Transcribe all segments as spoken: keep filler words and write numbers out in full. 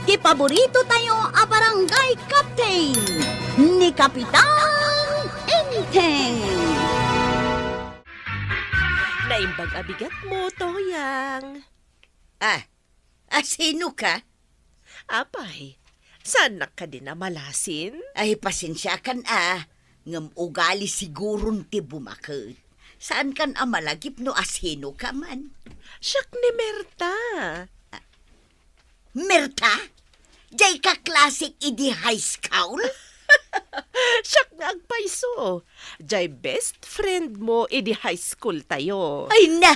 Ti paborito tayo a barangay captain, ni Kapitan Enteng. Naimbag a bigat mo, Toyang. Ah, ah, sino ka? Apay, saannak kadi a malasin? Ay, pasensiakan a, ngem ugali siguron ti bumaket. Saankan a malagip no asino ka man. Siak ni Merta. Merta? Jay kaklasik idi high school? Siak nga agpayso. Jay best friend mo idi high school tayo. Ay na!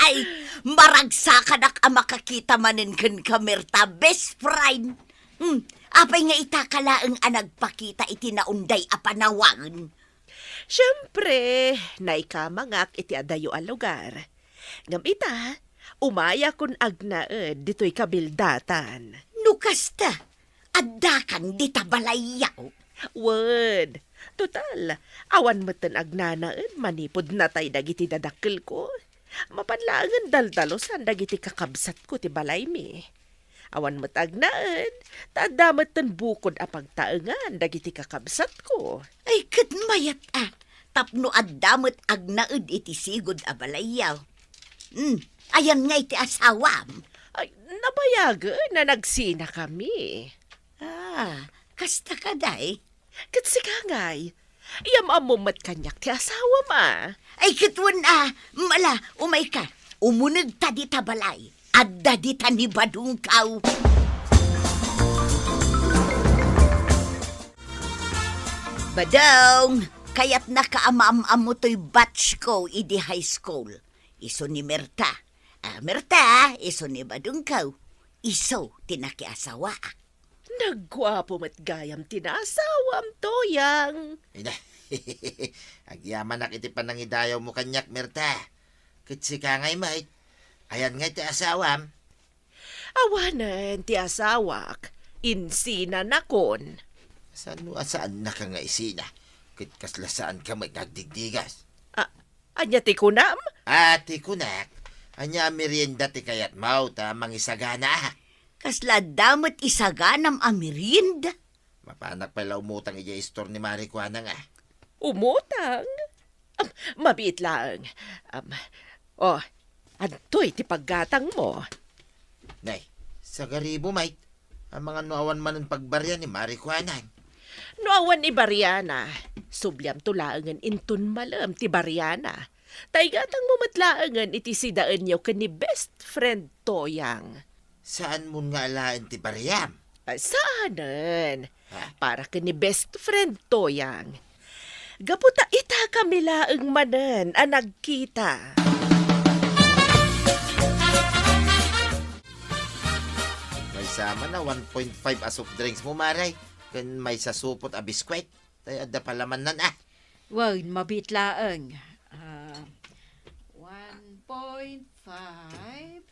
Ay, maragsakadak a makakita manen kenka, Merta, best friend. Hmm, apay nga itaka laeng a nagpakita iti naunday a panawen? Siempre, naikamangak iti adayo a lugar. Ngem ita, umayakon agnaed ditoy kabildatan. No kasta, addakan dita balayyo? Wen, total, awan metten agnanaed manipud natay dagiti dadakkelko. Mapan laengen daldalusan dagiti kakabsatko ti balaymi. Awan met agnaed, ta adda metten bukod a pagtaengan dagiti kakabsatko. Ay, ket mayat a, tapno adda met agnaed iti sigud a balayyo. Hmm, ayan ngay ti asawam? Ay, nabayagen a nagsinakami. Ah, kasta kadi? Ket sika ngay, iam-ammom met kaniak ti asawam a. Ay, ket wen a, mala, umayka, umunegta dita balay. Adda dita ni Badungkaw. Badung, kayatnaka a maam-ammo toy batch ko idi high school. Isu ni Merta. Ah, Merta, isu ni Badungkaw. Isu ti nakiasawaak. Nagguapo met gayam ti naasawam, Toyang. Ay, na. Agyamanak iti panangidayawmo kaniak, Merta. Ket sika ngay met, ayan ngay ti asawam? Awanen ti asawak, insinanakon. Saan no a saannaka nga isina? Ket kasla saanka met nga agdigdigas. A-, ania ti kunam? A, ti kunak, ania a merienda ti kayatmo ta mangisaganaak? Kasla adda met isaganam a merienda? Mapanak pay la umutang idiay istor ni Mari Kuanang a. Umutang? Am, mabiit laeng. Am, oh, adtoy ti paggatangmo. Nay, sagaribo, Mike. Amangan no awan manen pagbaria ni Mari Kuanang. No awan ibariana, subliamto laengen inton malem ti bariana. Ta igatangmo met laengen iti sidaenyo ken ni best friend Toyang. Saanmon nga alaen ti bariam? Ah, saanen. Ha? Para ken ni best friend Toyang. Gapu ta itakami laeng manen a nagkita. Maysa man a one point five a soft drinks mo, Mare, ken maysa supot a biskwit. Tay adda palamannan a. Wen, mabiit laeng. Ah, one point five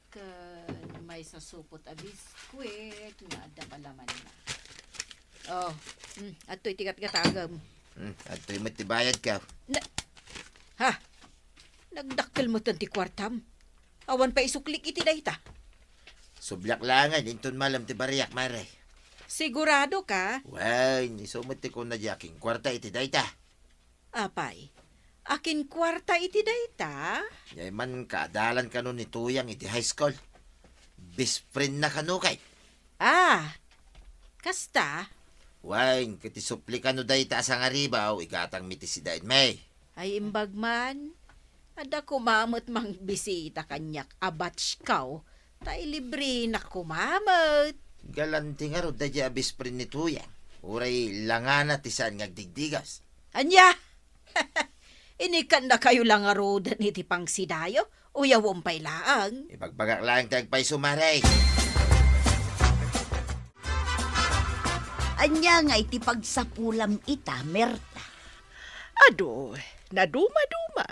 ken maysa supot a biskwit nga adda palamanna. Oh, hmm, adtoy ti gatgatagem. Hmm, adtoy met ti bayadko. Na, ha? Nagdakkel metten ti kuartam. Awan pay isuklik iti dayta. Subliak laengen inton malem ti bariak, Mare. Siguradoka? Wen, isu met ti kunana diay akinkuarta iti dayta. Apay, akinkuarta iti dayta? Diay man kaadalan kano ni Toyang iti high school. Best friend na kano kay. Ah, kasta? Wen, ket ti suplikano dayta a sangaribaw, igatangmi ti sidaenmi. Ay, imbag man, adda koma met mangbisita kaniak a batchko, ta ilibrena koma met. Galanti ngarud daydiay a best friend ni Toyang. Uray langana ti saan nga agdigdigas. Ania? Inikannakayo la ngaruden iti pangsidayo, uyawem pay laeng. Ibagbagak laeng ti agpayso, Mare. Ania nga iti pagsapulam ita, Merta? Adu, nadumaduma.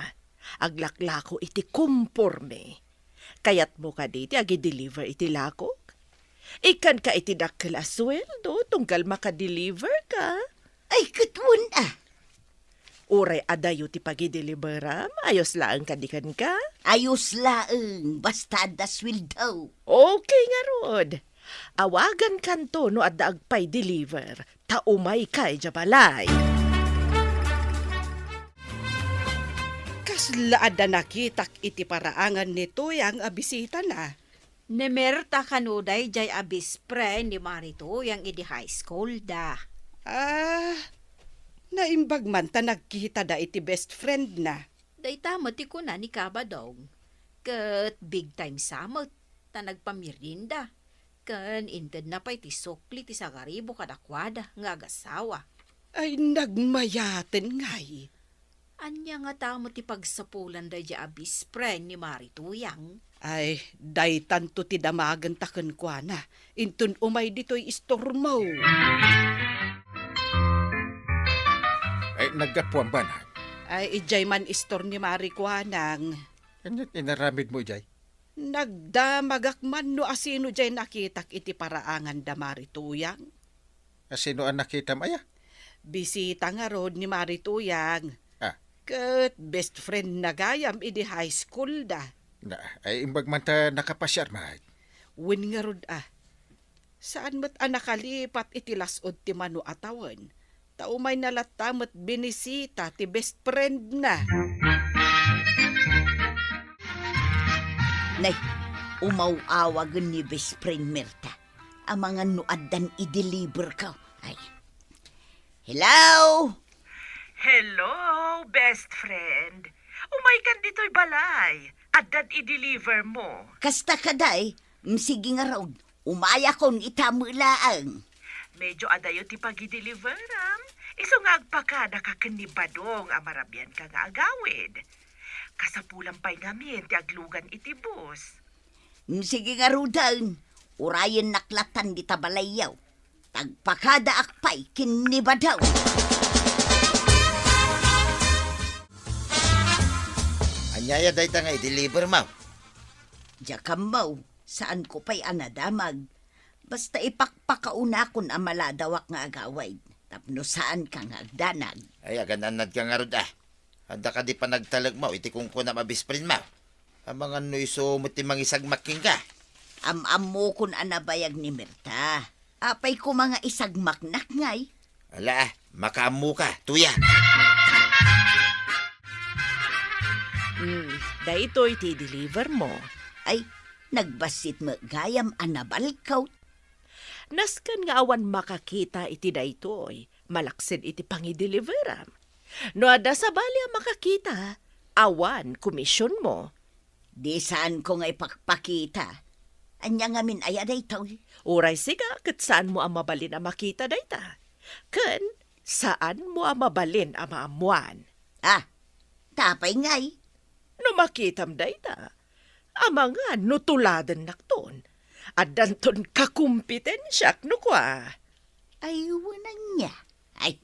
Aglaklako iti komporme. Kayatmo kadi ti agi-deliver iti lakok? Ikkanka iti dakkel a sueldo tunggal maka-deliver ka? Ay, ket wen a. Uray adayo ti pagideliveram, ayos laeng kadi kenka? Ayos laeng, basta adda sweldo. Okay ngarud. Awagankanto no adda agpa-deliver, ta umayka idiay balay. Kasla adda nakitak iti paraangan ni Tuyang a bisitana. Ni Mirta kano daydiay a best friend ni Mari Tuyang idi high school da. Ah, naimbag man ta nagkitada iti best friend na. Dayta met ti kuna ni Kabadong. Ket big time sa met ta nagpamirienda. Ken intedna pay ti sukli ti sagaribo kadakuada nga agasawa. Ay, nagmayaten ngay. Ania ngata met ti pagsapulan daydiay a best friend ni Mari Tuyang? Ay, daytanto ti damagenta kenkuana. Inton umay ditoy istormo. Ay, naggapuam banag. Ay, idiay man istor ni Mari Kuanang. Ania ti inaramidmo idiay? Nagdamagak man no asino diay nakitak iti paraangan da Mari Tuyang. Asino a nakitam aya? Bisita ngarud ni Mari Tuyang. Ah. Ket best friend na gayam idi high school da. Na, ay imbag man ta nakapasiar, Mike. Wen ngarud a. Saan met a nakalipat iti las-ud ti mano a tawen, ta umayna latta met binisita ti best friend na. Nay, umaw-awagen ni best friend Mirta. Amangan no addan i-deliver ka. Ay. Hello? Hello, best friend. Umaykan ditoy balay. Addan i-deliver mo. Kasta kaday, mm, sige ngarud. Umayakon ita met laeng. Medyo adayo ti pagideliveram. Isu nga agpakadaka ken ni Badong a marabian ka nga agawid. Kasapulan pay ngamin ti aglugan iti bus. Mm, sige ngaruden. Urayennak lattan dita balayyo. Tagpakadaak pay ken ni Badong. Ania aya dayta nga i-deliver mo? Diak ammo, saanko pay a nadamag. Basta ipakpakaunakon a maladawak nga agawid, tapno saanka nga agdanag. Ay, agan-annadka ngarud a. Adda kadi panagtalekmo iti kunkunam a best friend mo? Amangan no isu met ti mangisagmak kenka. Am-ammokon a nabayag ni Mirta. Apay koma nga isagmaknak ngay? Ala, makaammoka, Tuya. Hmm, daytoy ti deliver mo. Ay, nagbassit met gayam a nabalkaw. Nasken nga awan makakita iti daytoy, malaksid iti pangideliveram. No adda sabali a makakita, awan komisionmo. Di saanko nga ipakpakita. Ania ngamin aya daytoy? Uray sika ket saanmo a mabalin a makita dayta. Ken saanmo a mabalin a maammuan. Ah, apay ngay? No makitam dayta, amangan no tuladennakton. Addanton kakumpitensiak no kua. Ay, wen ania. Ay,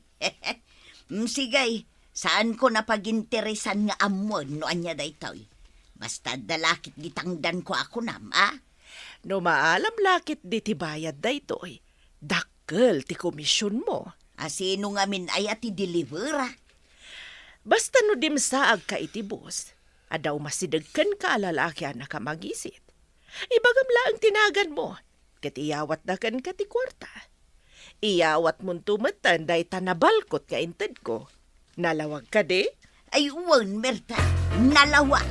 mm, sige, saanko a paginteresan nga ammoen no ania daytoy. Basta adda la ketdi tangdanko a kunam, a? No maalam la ketdi ti bayad daytoy, dakkel ti komisionmo. A, sino ngamin aya ti delivera? Basta no dimsaagka iti bus, adda umasideg kenka a lalaki a nakamagisit. Ibagam laeng ti naganmo, ket iyawatna kenka ti kuarta. Iyawatmonto metten dayta nabalkot nga intedko. Nalawag kadi? Ay, wen, Mirta, nalawag.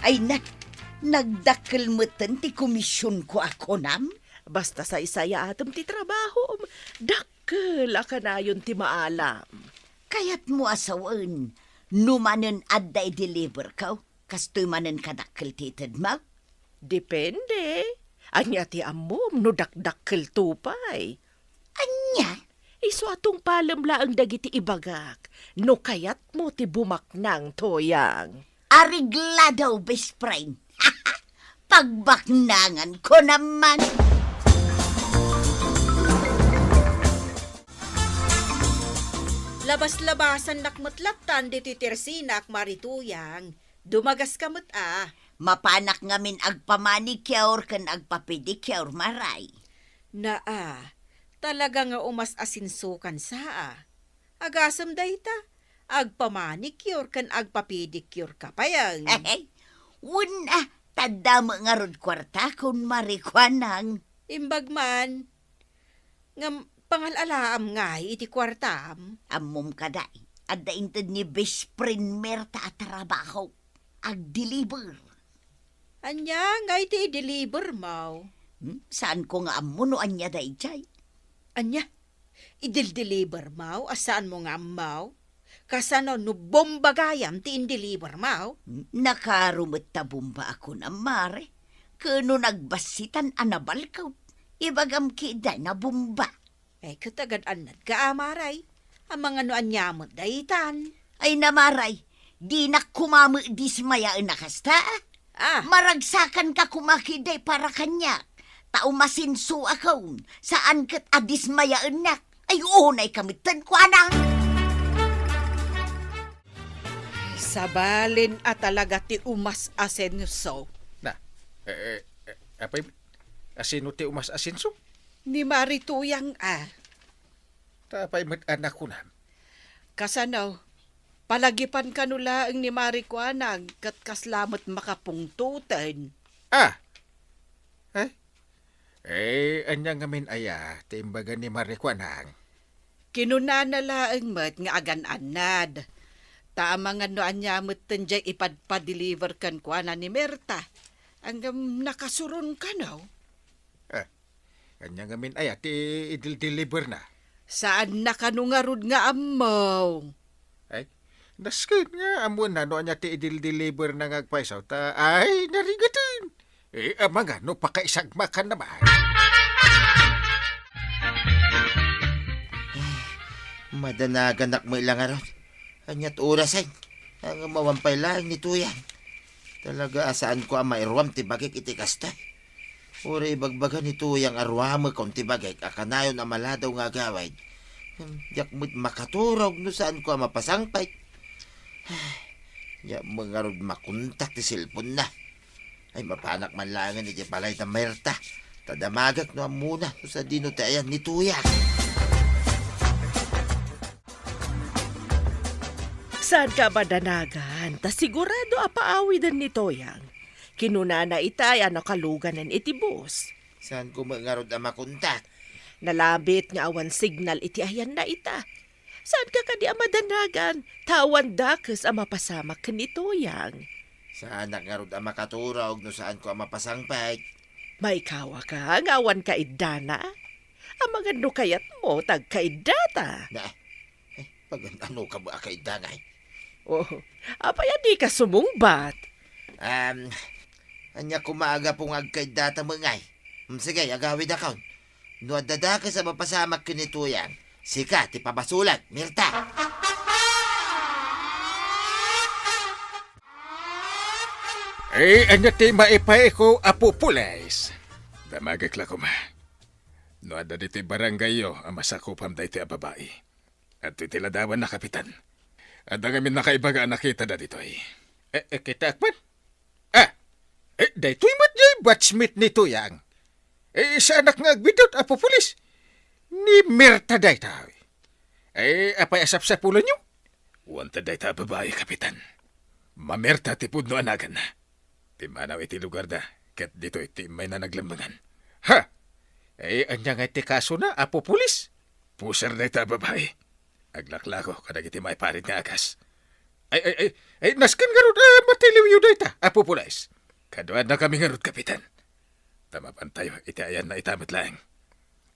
Ay, na, nagdakkel metten ti komisionko a kunam? Basta saysayaatem ti trabahom, dakkel a kanayon ti maalam. Kayatmo a sawen, no manen adda i-deliver ka, kastoy manen kadakkel ti itedmo? Depende. Ania ti ammom no dakdakkelto pay? Ania? Isu a tungpalem laeng dagiti ibagak no kayatmo ti bumaknang, Tuyang. Areglado, best friend. Pagbaknangan ko naman. Labas-labasannak met lattan ditoy tersinak, Mari Tuyang. Dumagaska met a. Mapanak ngamin agpamanicure ken agpapedicure, Maray. Naa, Talaga nga umas-asensokan sa a. Agasem dayta, agpamanicure ken agpapedicure ka pay, ang. Wen a, tadda met ngarud kuartakon, Mari Kuanang. Imbag man, ngem pangal-alaam ngay iti kuartam. Ammom kadi, adda inted ni best friend Mirta a trabaho. Agdeliver. Ania ngay ti ideliver mo? Hmm? Saanko nga ammo no ania daydiay. Ania? Idildeliver mo a saanmo nga ammo? Kasano no bomba gayam ti indeliver mo? Hmm? Nakaro met ta bomba a kunam, Mare. Ken no nagbassitan a nabalkawt, ibagam ketdi nga bomba. Ay, ket agad-annadka, a, Mare. Amangan no ania met daytan. Ay, Mare, dinak koma met dismayaen a kasta. Ah. Maragsakanka koma ketdi para kaniak. Ta umasensoakon, saan ket a dismayaennak. Ay, unaykami metten, kuana. Sabalen a talaga ti umas-asenso. Na, eh, eh, eh, apay, asino ti umas-asenso? Ni Mari Tuyang a. Ta apay met a nakunam? Kasano? Palagipan kano laeng ni Mari Kuanang ket kasla met makapungtoten. Ah! Eh? Eh, ania ngamin aya ti imbaga ni Mari Kuanang? Kinunana laeng met nga agan-annad. Ta amangan no ania metten diay ipadpadeliver kenkuana ni Mirta. Ngem nakasuron kano? Eh, ania ngamin aya ti idildeliverna? Saanna kano ngarud nga ammo? Ay, nasken nga ammoenna no ania ti idildeliverna nga agpayso ta, ay, narigaten. Eh, amangan no pakaisagmakanna man. Eh, madanaganak met la ngarud. Aniat orasen? Ngem awan pay laeng ni Tuyang. Talaga a saanko a mairuam ti bagik iti kasta. Uray ibagbaga ni Tuyang a ruamekon ti bagik a kanayon a maladaw nga agawid. Hmm, diak met makaturog no saanko a mapasangpet. Diak met ngarud makontak ti cellphone-na. Ay, mapanak man laengen iti balay da Mirta. Ta damagek no ammona no sadino ti ayan ni Tuyang. Saanka a madanagan, ta sigurado a paawiden ni Tuyang. Kinunana itay a nakaluganen iti bus. Saanko met ngarud a makontak? Nalabit nga awan signal iti ayanna ita. Saanka kadi a madanagan, ta awan dakes a mapasamak ken ni Tuyang. Saanak ngarud a makaturog no saanko a mapasangpet. Maikawaka nga awan kaiddana? Amangan no kayatmo, ta agkaiddata. Na, eh, pagan-anoka met a kaidda ngay? Oh, apay a dika sumungbat? Um, ania koma a gapu nga agkaiddata met ngay? Hmm, sige, agawidakon. No adda dakes a mapasamak ken ni Tuyang, sika ti pabasolek, Mirta. Eh, ania ti maipaayko, Apo Pulis? Damagek la koma. No adda ditoy barangayyo a masakupam daytoy a babai. Adtoy ti ladawanna, Kapitan. Adda ngamin nakaibaga a nakitada ditoy. Eh, eh, kitaak man. Ah! Eh, daytoy met diay batchmate ni Tuyang. Eh, saanak nga agbiddut, Apo Pulis. Ni Mirta daytoy. Eh, apay a sapsapulenyo? Wanted dayta a babai, Kapitan. Mamirta ti pudno a naganna. Pimmanaw iti lugarda, ket ditoy ti immayna naglemmengan. Ha! Eh, ania ngay ti kasona, Apo Pulis? Pusser dayta a babai. Aglaklako kadagiti maiparit nga agas. Ay, ay, ay, ay, nasken ngarud a matiliwyo dayta, Apo Pulis. Kaduanakami ngarud, Kapitan. Ta mapantayo iti ayanna ita met laeng.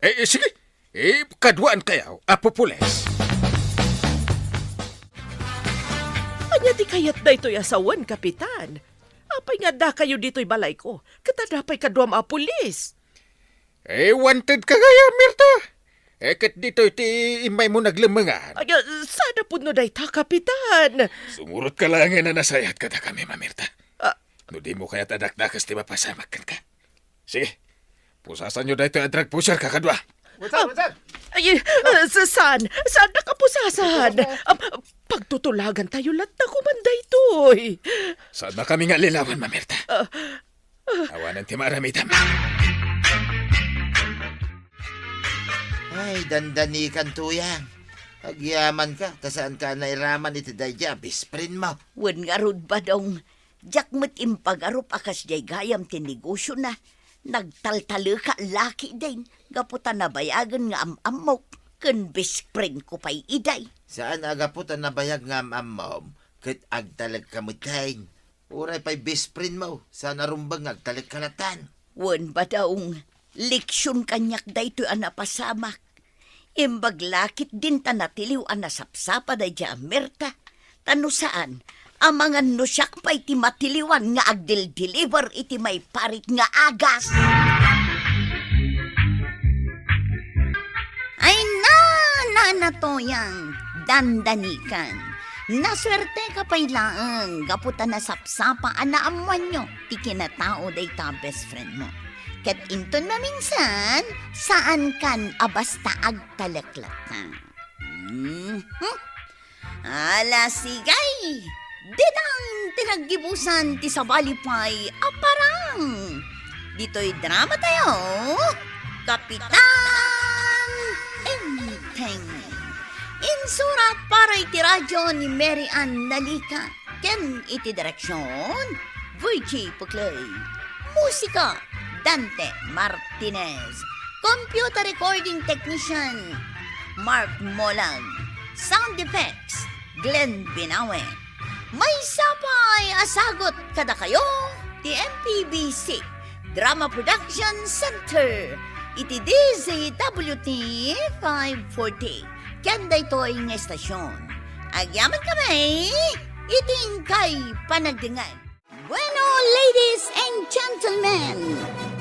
Eh, eh, sige. Eh, kaduaankayo, Apo Pulis. Ania ti kayat daytoy a sawen, Kapitan? Apay nga addakayo ditoy balayko? Ket adda pay kaduam a pulis? Eh, wanted ka gayam, Mirta. Eh, ket ditoy ti immaymo naglemmengan. Ay, ah, saan a pudno dayta, Kapitan? Sumurotka laengen a nasayaat kadakami, Mamirta. Ah. No dimo kayat a dakdakes ti mapasamak kenka. Sige, pusasanyo daytoy a drug pusher, kakadua. What's up, what's up? Ay, ah, sa-, saan? Saannak a pusasan? Ah, pagtutulagantayo latta koman daytoy. Saannakami nga allilawen, Mamirta. Ah. Awanen ti maaramidem. Ay, dandanikan, Tuyang. Agyamanka, ta saanka a nairaman iti daydiay a best friend mo. Wen ngarud, Badong, diak met impagarup a kasdiay gayam ti negosiona. Nagtaltaleka lakidin, gapu ta nabayagen nga am-ammok, ken best friend ko pay idiay. Saan a gapu ta nabayag nga am-ammom, ket agtalekka metten. Uray pay best friend mo, saan a rumbeng nga agtalekka latta. Wen, Badong, leksion kaniak daytoy a napasamak. Imbag la ketdin ta natiliw a nasapsapa daydiay a Mirta, ta no saan, amangan no siak pay ti matiliwan nga agdel-deliver iti maiparit nga agas. Ay na, Nana Tuyang, dandanikan. Nasuerteka pay laeng gapu ta nasapsapa a naammoanyo ti kinatao dayta best friend mo. Ket inton maminsan, saankan a basta agtalek latta. Mhm. Ala, sige! Ditan ti naggibusan ti sabali pay a parang. Ditoy drama tayo, Kapitan Enteng. Insurat para iti radyo ni Mary Ann Nalica. Ken iti direksyon, Virgie Puclay. Musika, Dante Martinez. Computer recording technician, Mark Molag. Sound effects, Glenn Binawe. Maysa pay a sagut kadakayo ti M P B C Drama Production Center iti D Z W T five forty. Ken daytoy nga estasyon, agyaman kami iti inkay panagdengngeg. Bueno, ladies and gentlemen,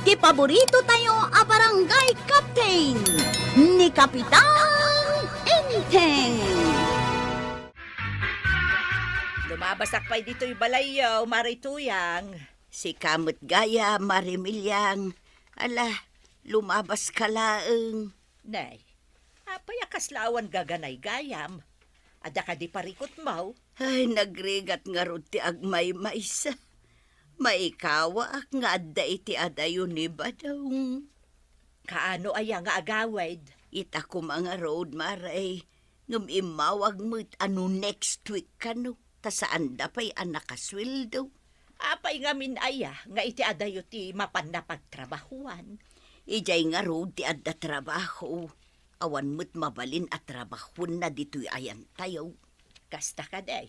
ti paborito tayo a barangay captain, ni Kapitan Enteng. Lumabasak pay ditoy balayyo, Mare Tuyang. Sika met gayam, Mare Milyang. Ala, lumabaska laeng. Nay, apay a kasla awan gaganay gayam? Adda kadi parikutmo? Ay, nagrigat ngarud ti agmaymaysa. Maikawaak nga adda iti adayo ni Badong. Kaano aya nga agawid? Ita koma ngarud, Mare, ngem immawag met a no next week kano, ta saanda pay a nakasueldo. Apay ngamin aya nga iti adayo ti mapanna pagtrabahuan? Idiay ngarud ti adda trabaho. Awan met mabalin a trabahuenna ditoy ayantayo. Kasta kadi?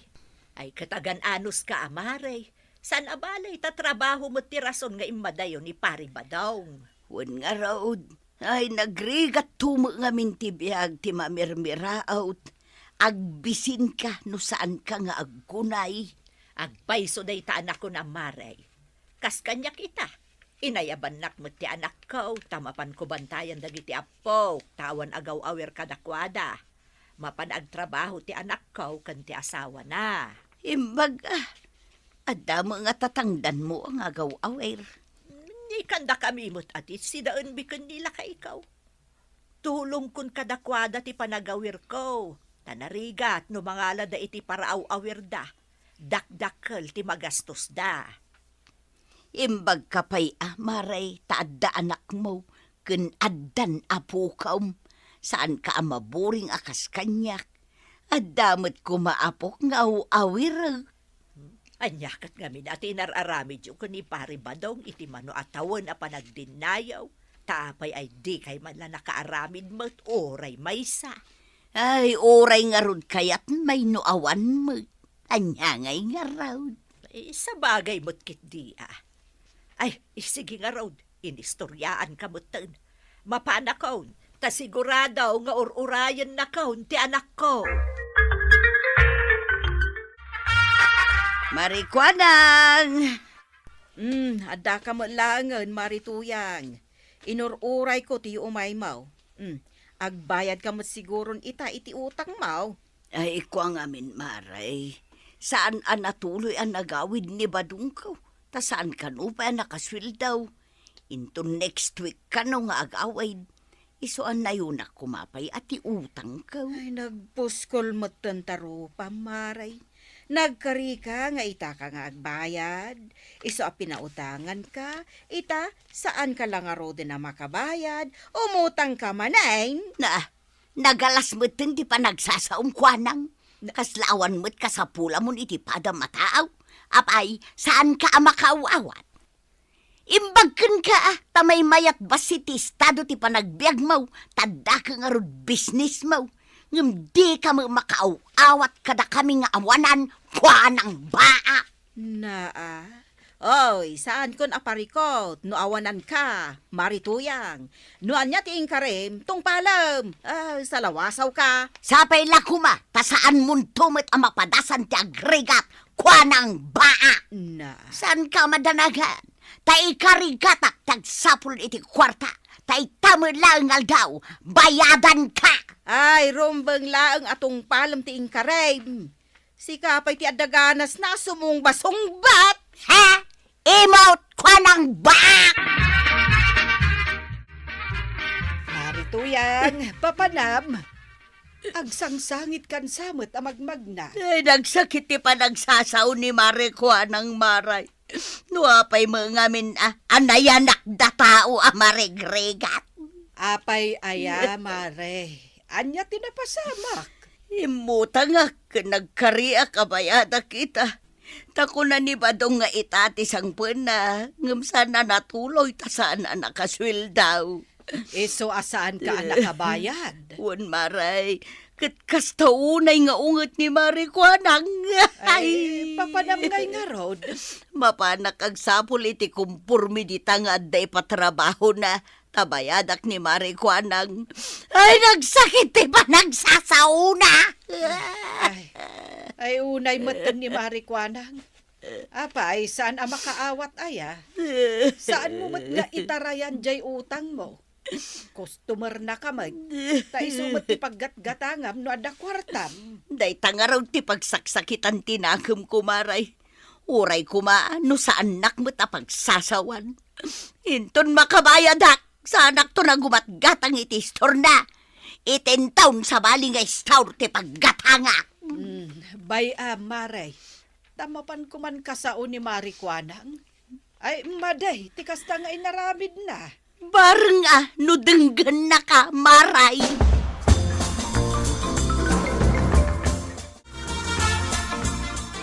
Ay, ket agan-anuska a, Mare. Saan a bale ta trabaho met ti rason nga immadayo ni Pari Badong. Wen ngarud, ay, nagrigatto met ngamin ti biag ti mamirmiraut. Agbisinka no saanka nga agkunay. Agpayso dayta a nakuna, Mare. Kas kaniak ita, inayabannak met ti anakko, ta mapanko bantayan dagiti appok, ta awan agaw-awir kadakuada. Mapan agtrabaho ti anakko ken ti asawana. Imbag, ah, adda met nga tatangdanmo nga agaw-awir. Ni kandakami met a ti sidaenmi ken ni lakaikaw. Tulongkon kadakuada ti panagawirko, ta narigat no mangalada iti paraaw-awirda, dakdakkel ti magastosda. Imbagka pay a, Mare, ta adda anakmo, ken addan apokam. Saanka a maburing a kas kaniak. Adda met koma apok nga aw-awirek. Ania ket ngamin a ti inar-aramidyo ken ni Pari Badong iti mano a tawen a panagdinnayaw? Ta apay ay dikay man la nakaaramid met uray maysa? Ay, uray ngarud kayatmay no awan met. Ania ngay ngarud? Eh, sabagay met ketdi a. Ay, isigi ngarud, inistoryaanka metten. Mapanakon, ta sigurado nga ur-urayennakon ti anakko. Marikuanang! Hmm, addaka met laengen, Mare Tuyang. Inur-urayko ti umaymo. Hmm, agbayadka met siguron ita iti utangmo. Ay, kua ngamin, Mare. Saan a natuloy a nagawid ni Badongko, ta saan kano pay a nakasueldo. Inton next week kano nga agawid. Isu a nayunak koma pay a ti utangko. Ay, nagpuskol metten ta rupam, Mare. Nagkarika nga itaka nga agbayad, isu a pinautanganka, ita, saanka la ngaruden a makabayad, umutangka manen. Na, nagalas metten ti panagsasaom, Kuanang. Na- Kasla awan met kasapulamon iti padam a taaw. Apay, saanka a makaaw-awat? Imbag kenka, a, ta maymayat bassit ti estado ti panagbiagmo, ta dakkel ngarud bisnismo. Ngem dika met makaaw-awat kadakami nga awanan, Kuanang baa. Naa. Oy, saankon a parikut no awananka, Mari Tuyang. No ania ti inkarim, tungpalem. Ah, salawasawka. Sapay la koma, ta saanmonto met a mapadasan ti agrigat, Kuanang baa. Na. Saanka a madanagan? Ta ikarigatak ti agsapul iti kuarta, ta ita met laeng nga aldaw, bayadanka. Ay, rumbeng laeng a tungpalem ti inkarim. Sika pay ti adda ganasna a sumungbasungbat. Ha? Imot, Kuanang baa. Mari Tuyang, papanam. Agsangsangitkan sa met a magmagna. Ay, nagsakit ti panagsasao ni Mari Kuanang, Maray. No apay met ngamin a, a nayanakda tao a marigrigat. Apay aya, Mare? Ania ti napasamak? Immutangak ken nagkariak a bayadak ita. Ta kuna ni Badong nga ita ti sangpenna, ngem saan a natuloy ta saan a nakasueldo. Isu a saanka a nakabayad? Wen, Maray. Ket kasta unay nga unget ni Mari Kuanang. Ay, papanam ngay ngarud? Mapanak agsapul iti komporme dita nga adda ipatrabahona, ta bayadak ni Mari Kuanang. Ay, nagsakit ti panagsasaona. Ay, ay, unay metten ni Mari Kuanang. Apay, saan a makaawat aya? Saanmo met nga itarayan jay utangmo? Customer na ka met. Ta isu met ti paggatgatangam no adda kuartam. Dayta ngarud ti pagsaksakitan ti nakemko, Maray. Uray koma no saannak met a pagsasawan. Inton makabayadak, saanakton a gumatgatang iti istorna. Iti inton sabali nga istor ti paggatangak. Mm, bay-am, Maray. Ta mapan koman kasao ni Mari Kuanang. Ay, madi ti kasta nga inaramidna. Bareng a no denggennaka, Maray.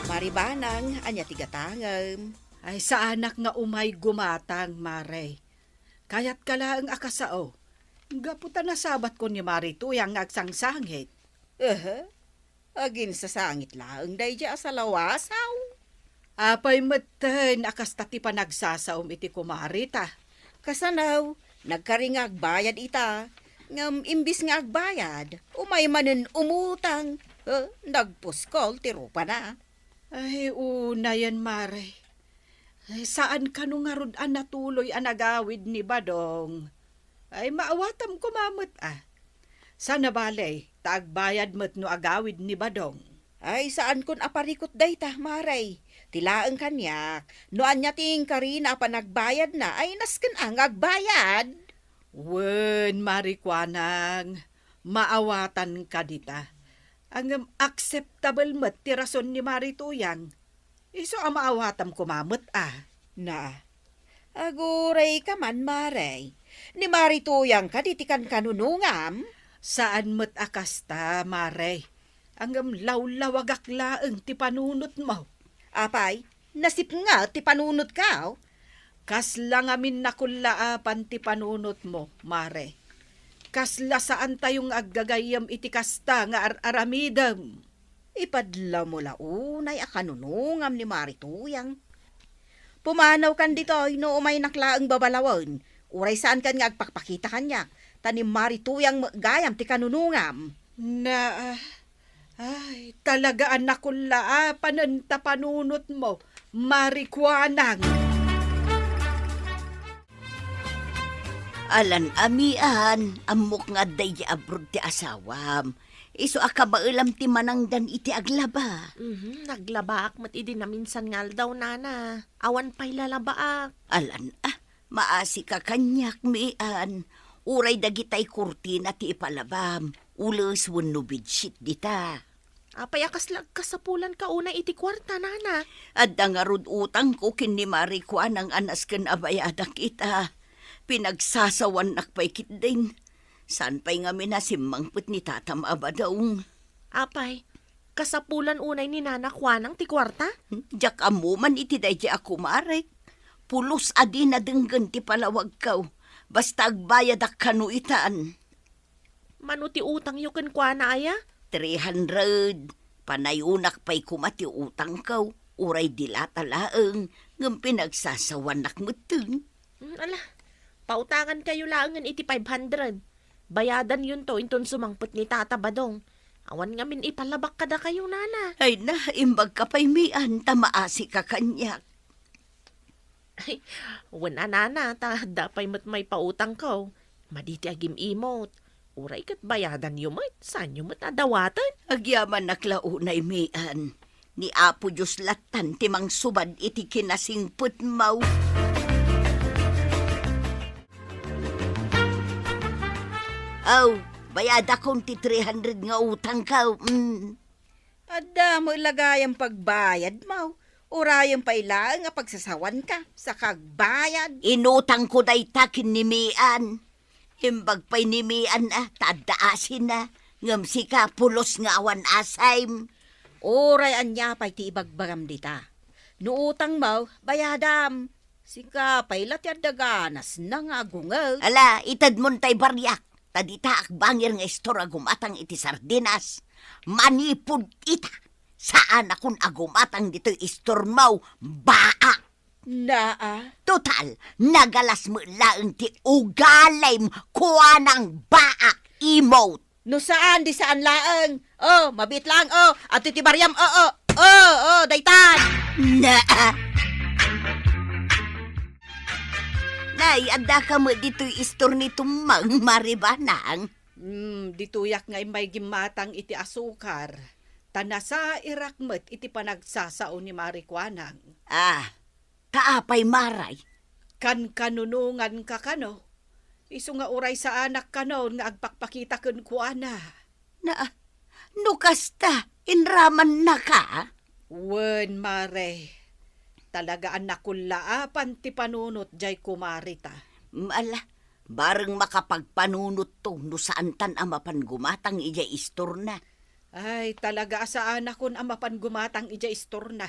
Mari Banang, ania ti gatangem? Ay, saanak nga umay gumatang, Maray. Kayatka laeng a kasao. Gapu ta nasabatkon ni Mari Tuyang nga agsangsangit. Ehe. Aginsasangit laeng daydiay a salawasaw. Apay metten a kasta ti panagsasaom iti kumarita? Kasano, nagkari nga agbayad ita, ngem imbis nga agbayad, umay manen umutang. Eh, nagpuskol ti rupana. Ay, unayen, Mare. Ay, saan kano ngarud a natuloy a nagawid ni Badong? Ay, maawatam koma met, a. Sana bale, ta agbayad met no agawid ni Badong. Ay, saankon a parikut dayta, Mare. Ti laeng kaniak, no ania ti inkarina a panagbayadna, ay nasken a nga agbayad. Wen, Mari Kuanang, maawatanka dita. Ngem acceptable met ti rason ni Mari Tuyang. Isu a maawatam koma met, a. Na, agurayka man, Mare. Ni Mari Tuyang kadi ti kankanunungam? Saan met a kasta, Mare. Ngem lawlawagak laeng ti panunotmo. Apay, nasipnget ti panunotka? Kasla ngamin nakullaapan ti panunotmo, Mare. Kasla saantayo nga aggagayyem iti kasta nga ar-aramidem. Ipadlawmo la unay a kanunungam ni Mari Tuyang. Pumanawkan ditoy no umaynak laeng babalawen, uray saankan nga agpakpakita kaniak, ta ni Mari Tuyang met gayam ti kanunungam. Na, ay, talaga a nakullaapanen ta panunotmo, Mari Kuanang. Alan a Mian, ammok nga adda idiay abroad ti asawam. Isu a kabaelam ti manangdan iti aglaba. Mhm, naglabaak met idi naminsan nga aldaw, nana. Awan pay lalabaak. Alan a, maasika kaniak, Mian. Uray dagitay kurtina ti ipalabam, ules wenno bedsheet dita. Apay a kasla agkasapulanka unay iti kuarta, nana? Adda ngarud utangko ken ni Mari Kuanang a nasken a bayadak ita. Pinagsasawannak pay ketdin. Saan pay ngamin a simmangpet ni tatam a badong. Apay, kasapulan unay ni Nana Kuanang ti kuarta? Diak ammo man iti daydi a kumarek. Pulos a dina denggen ti palawagko. Basta agbayadak kano itan. Mano ti utangyo kenkuana aya? Three hundred. Panayonak pay koma ti utangko. Uray dilata laeng, ngem pinagsasawannak metten. Hmm, ala, pautangankayo laengen iti five hundred. Bayadanyonto inton sumangpet ni Tata Badong. Awan ngamin ipalabak kadakayo, nana. Ay na, imbagka pay, Mian, ta maasika kaniak. Ay, wen a, nana, ta adda pay met maipautangko. Madi ti agim-imot. Uray ket bayadanyo met, saanyo met a dawaten. Agyamanak la unay, Mian. Ni Apo Dios lattan ti mangsubad iti kinasingpetmo. Aw, bayadakon ti three hundred nga utangko. Mm. Adda met la gayam pagbayadmo. Urayem pay laeng a pagsasawanka, saka agbayad. Inutangko dayta ken ni Mian. Imbag pay ni Mian a, ta adda asina. Ngem sika, pulos nga awan asim. Uray ania pay ti ibagbagam dita. No utangmo, bayadam. Sika pay la ti adda ganasna nga agunget. Ala, itedmon tay bariak. Ta dita akbangir nga istor a gumatang iti sardinas. Manipud ita, saanakon a gumatang ditoy istormo, baak. Naa. Total, nagalas met laeng ti ugalim, kuanang baak, imot. No saan, di saan laeng. Oh, mabiit laeng, oh. Adtoy ti bariam, oh, oh. Oh, oh, daytan. Naa. Nay, addaka met ditoy istor ni Tummang, Mari Banang. Hmm, ditoyak nga immay gimmatang iti asukar, ta nasairak met iti panagsasao ni Mari Kuanang. Ah, ta apay, Maray? Kankanunonganka kano, isu nga uray saanak kanon nga agpakpakita kenkuana. Na, no kasta, inramannaka? Wen, Mare. Talaga a nakullaapan ti panunot jay kumarita. Mm, ala, bareng makapagpanunotto no saantan a mapan gumatang idiay istorna. Ay, talaga a saanakon a mapan gumatang idiay istorna.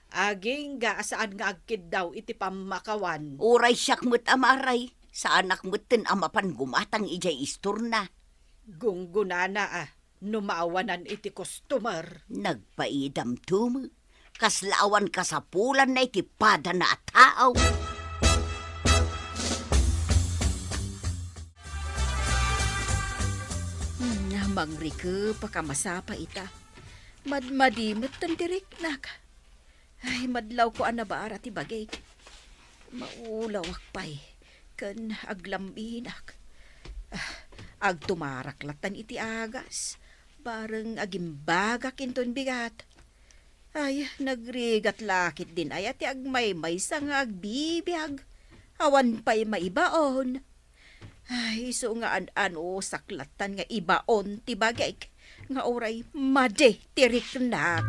Agingga a saan nga agkiddaw iti pammakawan. Uray siak met a Maray, saanak metten a mapan gumatang idiay istorna. Gunggonana a, no maawanan iti customer. Nagpaidam tume. Kasla awan kasapulanna iti padana a tao. Hmm, mangrikep a kamasapa ita. Madmadi metten ti riknak. Ay, madlawko a nabara ti bagik. Maulawak pay ken aglambinak. Ah, agtumarak lattan iti agas. Bareng agimbagak inton bigat. Ay, nagrigat la ketdin aya ti agmaymaysa nga agbibiag. Awan pay maibaon. Ay, isu nga an-anusak lattan nga ibaon ti bagik, nga uray madi ti riknak.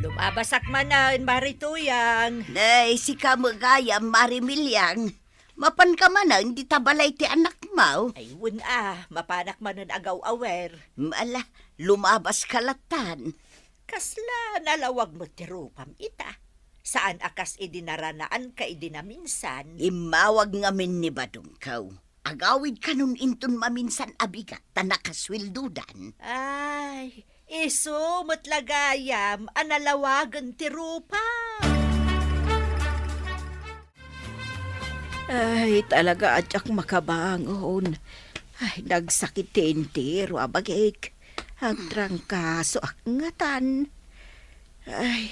Lumabasak manen, Mari Tuyang. Nay, sika met gayam, Mari Milyang. Mapanka manen dita balay ti anakmo? Ay, wen a, mapanak manen agaw-awer. Mm, ala, lumabaska lattan. Kasla nalawag met ti rupam ita. Saan a kas idi naranaanka idi naminsan. Immawag ngamin ni badongko. Agawid kanon inton maminsan a bigat ta nakasueldodan. Ay, isu met la gayam a nalawagen ti rupam. Ay, talaga a diak makabangon. Ay, nagsakit ti entero a bagik. Agtrangkasoak ngatan. Ay,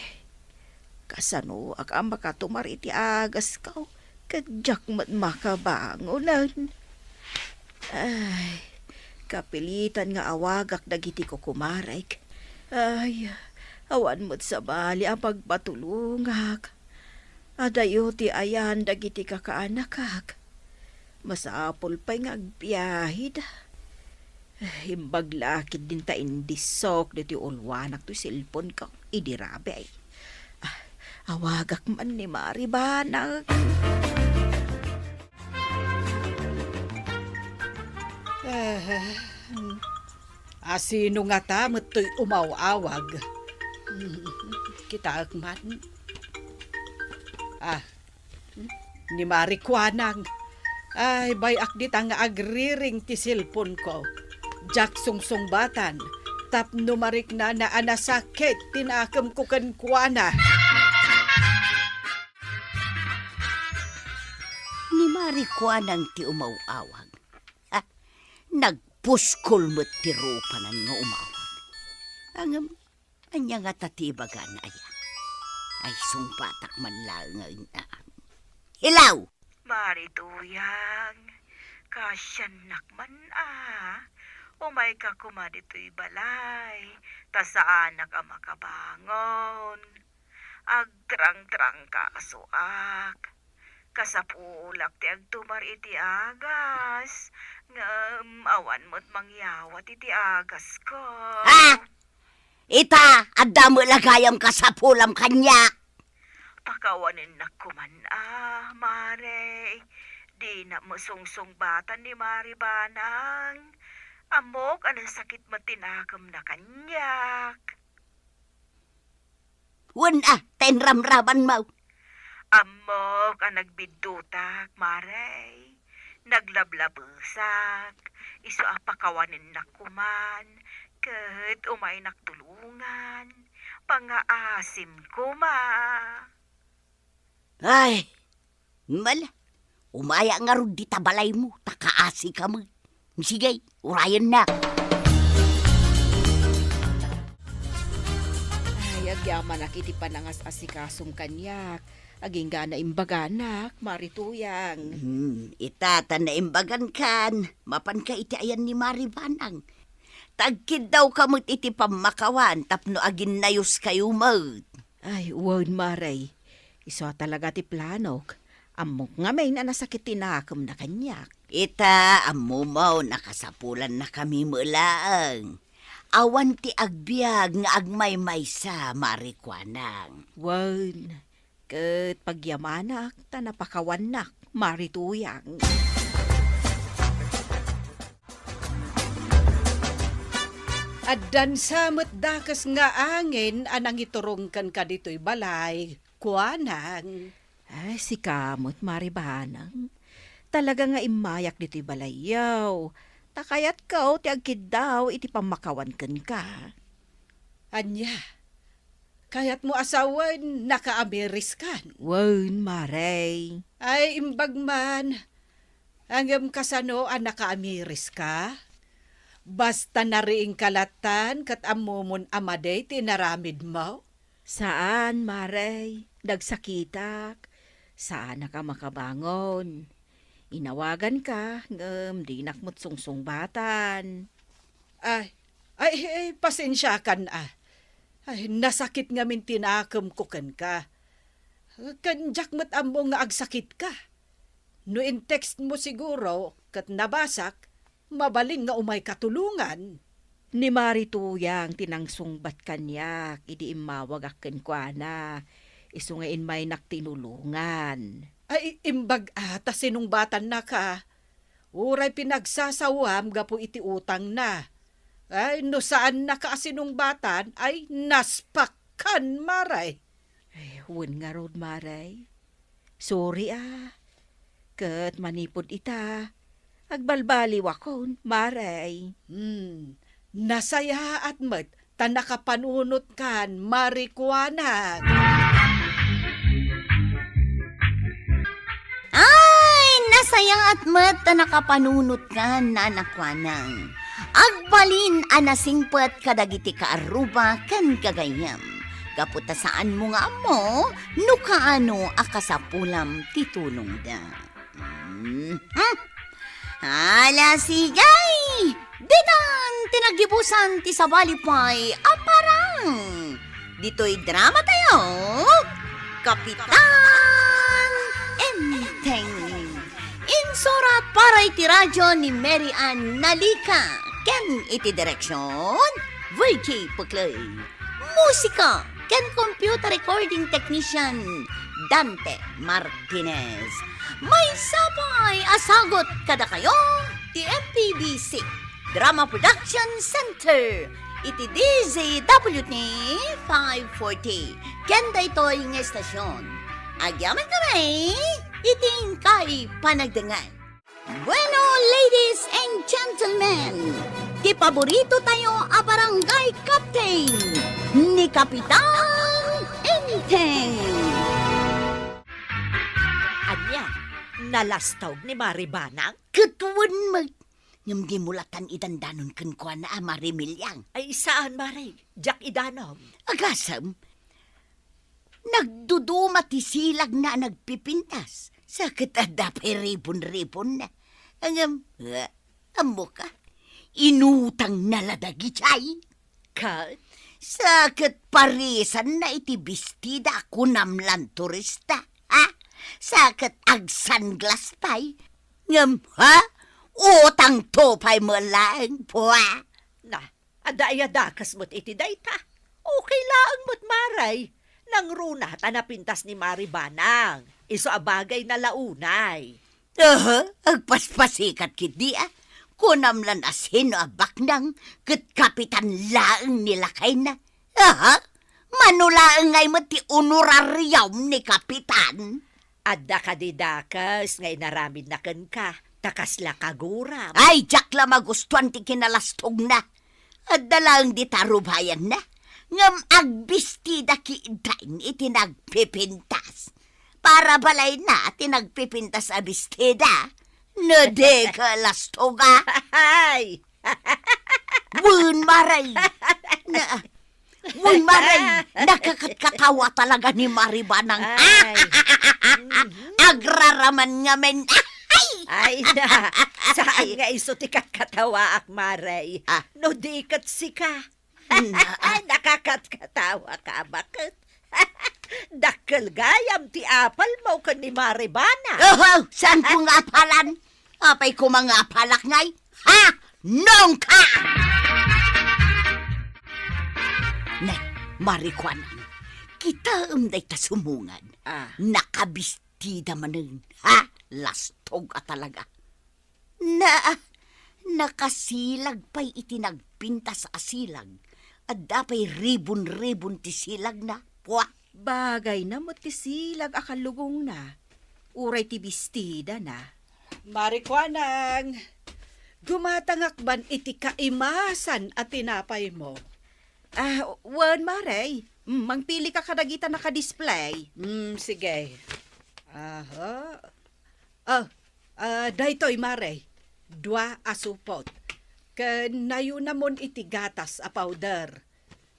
kasanoak a makatumar iti agasko, ket diak met makabangonen. Ay, kapilitan nga awagak dagiti kukumarek. Ay, awan met sabali a pagpatulongak. Adayo ti ayan dagiti kakaanakak. Masapul pay nga agbiaheda. Imbag la ketdin ta indisok ditoy ulwanak toy cellphone ko. Idi rabi ay. Ah, awagak man ni Mari Banag. Eh, asino ngata met toy umaw-awag? Hmm, kitaek man. Ah, ni Mari Kuanang. Ay, bay-ak dita nga agriring ti cellphone ko. Diak sungsungbatan tapno mariknana a nasakit ti nakemko kenkuana. Ni Mari Kuanang ti umaw-awag. Ha? Nagpuskol met ti rupanan nga umawag. Ngem, ania ngata ti ibagana aya? Ay, sungbatak man laeng nga inaan. Hello! Mari Tuyang, kaasiannak man a. Umayka koma ditoy balay, ta saanak a makabangon. Agtrangtrangkasoak. Kasapulak ti agtumar iti agas, ngem awan met mangyawat iti agasko. Ah! Ita, adda met la gayam kasapulam kaniak. Pakawanennak koman a, Mare. Dinak met sungsungbatan ni Mari Banang. Ammok a nasakit met ti nakemna kaniak. Wen a, ta inramramanmo. Ammok a nagbiddutak, Mare. Naglablabesak, isu a pakawanennak koman, ket umaynak tulongan, pangaasim koma. Ay, mala, umaya ngarud dita balaymo, ta kaasika met. Sige, urayennak. Ay, agyamanak iti panangas-asikasom kaniak. Agingga na imbaganak, Mari Tuyang. Hmm, ita ta naimbagankan, mapanka iti ayan ni Mari Banang. Ta agkiddawka met iti pammakawan tapno aginnayoskayo met. Ay, wen, Mare. Isu a talaga ti planok. Ammok ngamin a nasakit ti nakemna kaniak. Ita, ammomo, nakasapulannakami met laeng. Awan ti agbiag nga agmaymaysa, Mari Kuanang. Wen, ket pagyamanak ta napakawannak, Mari Tuyang. Addan sa met dakes nga angin a nangiturong kenka ditoy balay, Kuanang. Ay, sika met, Mari Banang. Talaga nga immayak ditoy balayyo. Ta kayatko ti agkiddaw iti pammakawan kenka. Ania? Kayatmo a sawen nakaamiriskan? Wen, Mare. Ay, imbag man. Ngem kasano a nakaamiriska? Basta nariingka latan ket ammomon a madi ti inaramidmo? Saan, Mare. Nagsakitak. Saanak a makabangon. Inawaganka, ngem dinak met sungsungbatan. Ay, ay, ay, pasensiakan a. Ay, nasakit ngamin ti nakemko kenka. Ken diak met ammo nga agsakitka. No in-text mo siguro ket nabasak, mabalin nga umayka tulongan. Ni Mari Tuyang ti nangsungbat kaniak idi immawagak kenkuana. Isu nga immaynak tinulongan. Ay, imbag a ta sinungbatannaka. Uray pinagsasawam gapu iti utangna. Ay, no saannaka a sinungbatan, ay naspakkan, Mare. Ay, wen ngarud, Mare. Sorry a. Ket manipud ita, agbalbaliwakon, Mare. Hmm, nasayaat met ta nakapanunotkan, Mari Kuanang. Ay, nasayaat met ta nakapanunotkan, Nana Kuanang. Agbalin a nasingpet kadagiti kaarruba ken gagayyem. Gapu ta saanmo nga ammo no kaano a kasapulam ti tulongda. Mhm. Ala, sige! Ditan ti naggibusan ti sabali pay a parang ditoy drama tayo, Kapitan Enteng. Insurat para iti radyo ni Mary Ann Nalica. ken iti direksion, Virgie Puclay. Musika ken computer recording technician, Dante Martinez. Maysa pay a sagut kadakayo ti M P B C Drama Production Center iti D Z W T five forty ken daytoy nga estasion. Agyamankami iti inkay panagdengngeg. Bueno, ladies and gentlemen, ti paborito tayo a barangay captain, ni Kapitan Enteng. Ania, nalastog ni Mari Banang? Ket wen met, ngem dimo latan idandanon kenkuana a Mari Miliang. Ay, saan, Mari? Diak idanon. Agasem, nagduduma ti silagna a nagpipintas. Sa ket adda pay ribon-ribonna. Ngem, eh, ammoka, inutangna la dagijay. Ket? Sa ket parisanna iti bestida a kunam lan turista, ha? Sa ket agsunglass pay. Ngem, ha? Utangto pay met laeng, pua. Na, adda aya dakes met iti dayta? Okay laeng met, Mari. Nangruna ta napintas ni Mari Banang. Isu a bagayna la unay. Aha, agpaspasikat ketdi a. Kunam lan a sino a baknang ket kapitan laeng ni lakayna. Aha, mano laeng ngay met ti honorarium ni kapitan? Adda kadi dakes nga inaramidna kenka, ta kasla kaguram. Ay, diak la magustuan ti kinalastogna. Adda laeng dita rubayanna, ngem agbestida ketdin iti nagpipintas. Para balayna ti nagpipintas a bestida. No di ka lastoga. Ay! Wen, Mari. Na, wen, Mari. Nakakatkatawa talaga ni Mari Banang. Ay. Agraraman ngamin. Ay! Ay na, saan nga isu ti katkatawaak, Mari? Ah. No di ket sika. Na. Ay, nakakatkatawa ka, baket. Dakkel gayam ti apalmo ken ni Mari Banang. Oho, saanko nga apalan? Apay koma nga apalak ngay? Ha? Nongka! Ne, Mari Kuanang, kitaem dayta sumongan. Ah. Nakabistida manen, ha? Lastog a talaga. Na, nakasilag pay iti nagpintas a silag. Adda pay ribon-ribon ti silagna. Pua! Bagayna met ti silag a kallugongna, uray ti bestidana. Mari Kuanang, gumatangak man iti kaimasan a tinapaymo. Ah, wen, Mari. Mm, mangpilika kadagita nakadisplay. Mm, sige. Aha. Oh, ah, daytoy, Mari. Dua a supot. Ken nayunamon iti gatas a powder.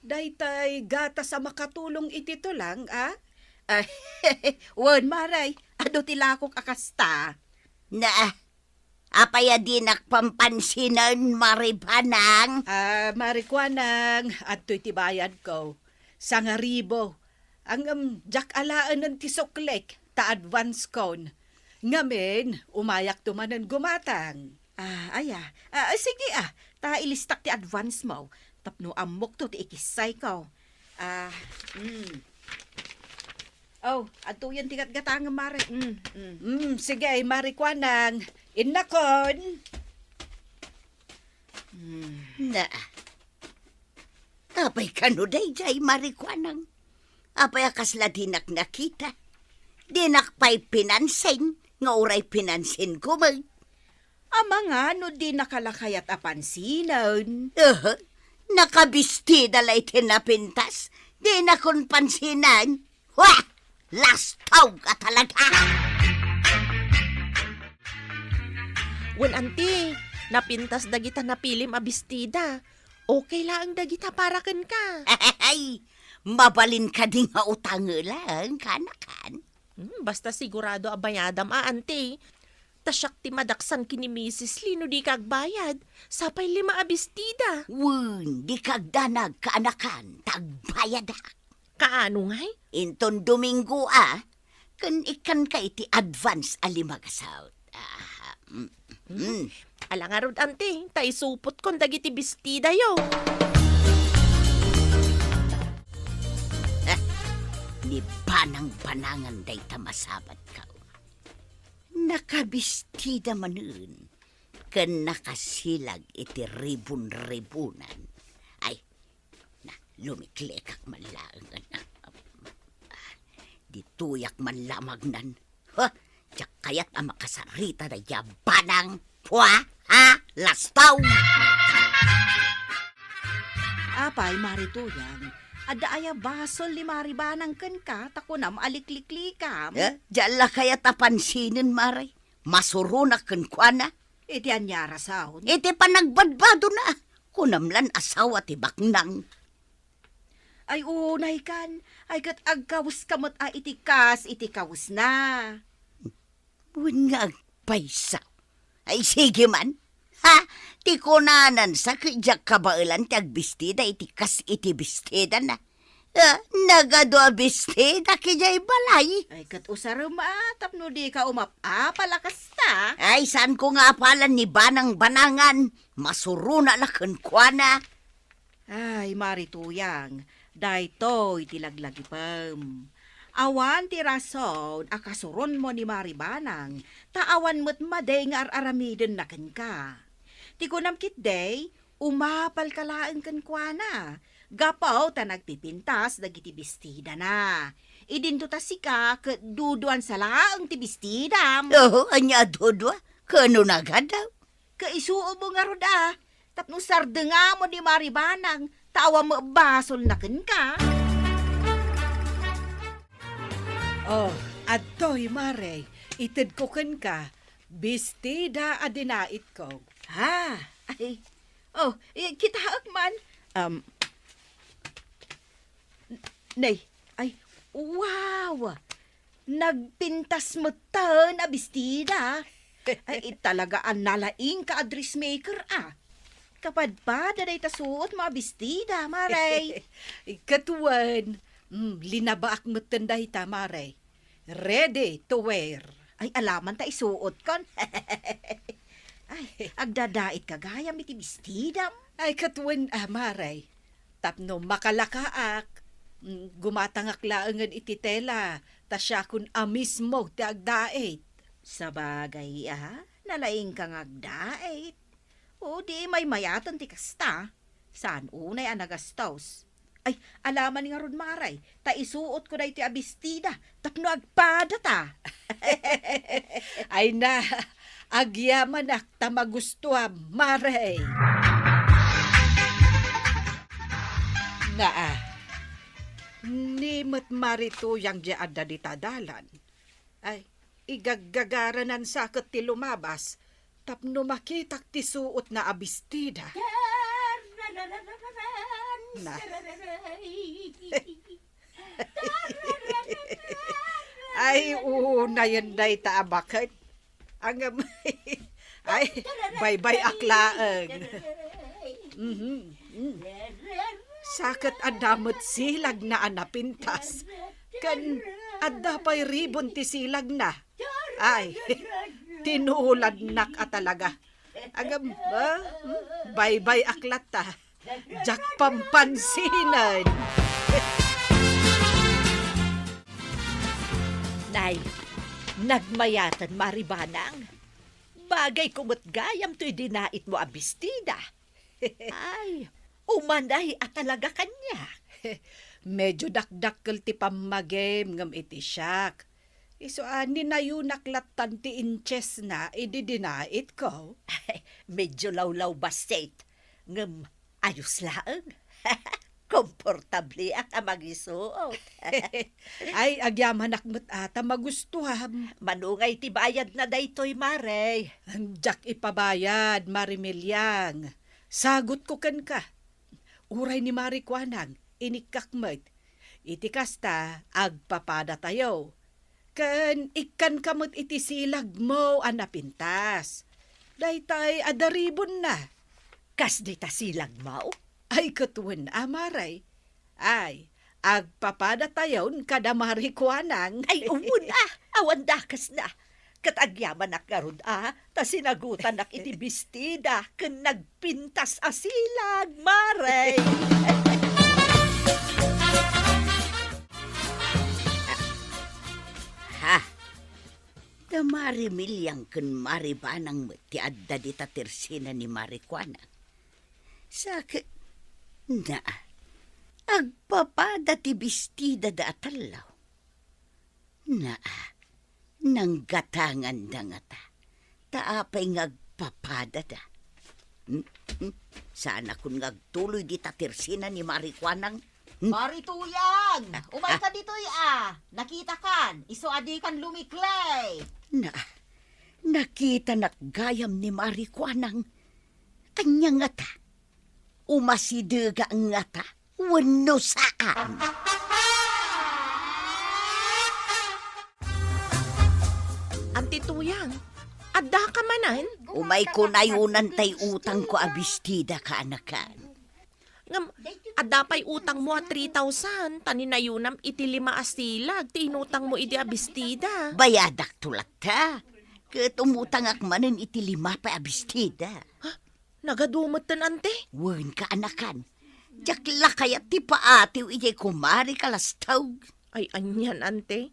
Daytay gatas a makatulong iti tulang, a? Ay, wen, Mari. Adu ti lakok a kasta. Na, apay a dinak pampansinen, Mari Banang? Ah, Mari Kuanang, adtoy ti bayadko. Sangaribo. Ngem, diak alaenen ti suklik, ta advance kon. Ngamin, umayakto manen gumatang. Ah, aya. Ah, sige, ah. Ta ilistak ti advance mo. Tapno ammokto ti ikissayko. Ah, mm. Oh, adtoyen ti gatgatangem, Mari. Mm, mm. Mm, sige, Mari Kuanang. Innakon. Mm. Na. Apay kano dayjay, Mari Kuanang? Apay a kasla dinak nakita? Dinak pay pinansin, nga uray pinansin ko met. Amangan no di nakalakayat a pansinen. Aha, nakabistida la iti napintas, dinakon pansinen. Wah! Lastog a talaga! Wen, anti, napintas dagita napilim a bestida. Okay laeng dagita para kenka. Ay, mabalin kadi nga utangela, kanakan? Hmm, basta sigurado a bayadam a, anti. Ta siak ti madaksan ken ni Misis Lee no dika agbayad. Sapay lima a bestida. Wen, dika agdanag, kaanakan, ta agbayadak. Kaano ngay? Inton Domingo a, ken ikkanka iti advance a lima gasut. Ah, mm. Hmm. Ala ngarud, anti, ta isupotkon dagiti bestidayo. Eh, ni banang-banangan dayta masabatko. Nakabestida manen ken nakasilag iti ribon-ribonan. Ay, na, lumiklikak man laeng. Ditoyak man lamagnan. Ha? Diak kayat a makasarita daydiay a banang. Pua? Ha? Lastaw! Apay, Mari Tuyang, adda aya basol ni Mari Banang kenka ta kunam a likliklikam? Eh, diak la kayat a pansinen, Mari. Masuronak kenkuana. Iti ania a rason? Iti panagbadbadona. Kunam lan asawa ti baknang. Ay, unay kan. Ay, ket agkaweska met a iti kas iti kawesna. Wen nga agpayso. Ay, sige man. Ha? Ti kunanan sa ket diak kabaelan ti agbestida iti kas iti bestidana. Ah, nagadu a bestida idiay balay. Ay, ket usarem a tapno dika umap-apal a kasta. Ay, saanko nga apalan ni banang-banangan. Masurona la kenkuana. Ay, Mari Tuyang, daytoy ti laglagipem. Awan ti rason a kasuronmo ni Mari Banang, ta awan met madi nga ar-aramidenna kenka. Ti kunam ketdi, umapalka laeng kenkuana, gapu ta nagpipintas dagiti bestidana. Idinto ta sika ket duduansa laeng ti bestidam. Oo, ania a dudua? Kaano nagadu? Kaisuomo ngarud a, tapno sardengamo ni Mari Banang, ta awan met basolna kenka. Oh, adtoy, Mare, itedko kenka, bestida a dinaitko. Ha? Ay, oh, i-, kitaek man. Um, nay, ay, wow! Nagpintas metten a bestida. Ay, talaga a nalaingka a dressmaker a. Kapadpada dayta suotmo a bestida, Mare. Ket wen, mm, linabaak metten dayta, Mare. Ready to wear. Ay, alaman ta isuotkon. Ay, agdadaitka gayam iti bestidam. Ay, ket wen, a, Mare. Tapno makalakaak, mm, gumatangak laengen iti tela, ta siakon a mismo ti agdait. Sabagay a, nalaingka nga agdait. O di maymayaten ti kasta. Saan unay a nagastos? Ay, alaman ngarud, Mare, ta isuotko daytoy a bestida tapno agpadata. Ay na, agyamanak ta magustuam, Mare. Naa, ni met Mari Tuyang diay adda dita dalan. Ay, igaggagaranansa ket ti lumabas tapno makitak ti suotna a bestida. Na. Ay, unayen dayta a baket. Ngem, ay, baybay-ak laeng. Mhm, mm. Sa ket adda met silagna a napintas. Ken adda pay ribon ti silagna. Ay, tinuladnak a talaga. Ngem, ah, hmm, baybay-ak latta. Diak pampansinen. Nay, nagmayaten, Mari Banang. Bagay ko met gayam toy dinaitmo a bestida. Ay, umanay a talaga kaniak. Medyo dakdakkel ti pammagim ngem iti siak. Isu a, ninayonak lattan ti inchesna idi dinaitko. Medyo lawlawbassit, ngem ayos laeng. Komportableak a mangisuot. Ay, agyamanak met a ta magustuam. Mano ngay ti bayadna daytoy, Mare? Diak ipabayad, Mari Miliang. Sagutko kenka. Uray ni Mari Kuanang, inikkak met. Iti kasta, agpapadatayo. Ken ikkanka met iti silagmo a napintas. Daytay adda ribonna. Kas dita silagmo? Ay, ket wen a, Mare. Ay, agpapadatayon kada Mari Kuanang. Ay, wen a, awan dakesna. Ket agyamanak ngarud a, ta sinagutanak iti bestida ken nagpintas a silag, Mare. Ha? Da Mari Miliang ken Mari Banang met ti adda dita tersena ni Mari Kuanang. Sa ket, na, agpapada ti bestidada a tallo. Na, nanggatanganda ngata. Ta apay nga agpapadada? Hmm? Hmm? Saanakon nga agtuloy dita tersena ni Mari Kuanang? Hmm? Mari Tuyang! Ah, umayka ah. Ditoy a! Nakitakan, isu a dikan lumiklay! Na, nakitanak gayam ni Mari Kuanang. Ania ngata? Umasidega ngata wenno saan? Anti Tuyang, addaka manen? Umayko nayunan tay utangko a bestida, kaanakan. Ngem, adda pay utangmo a three thousand, ta ninayunam iti lima a silag ti inutangmo idi a bestida. Bayadakto latta. Ket umutangak manen iti lima pay a bestida. Ha? Nagadu metten, ante? Wen, kaanakan. Diak la kayat ti paatiw idiay kumari kalastog. Ay, anian, ante?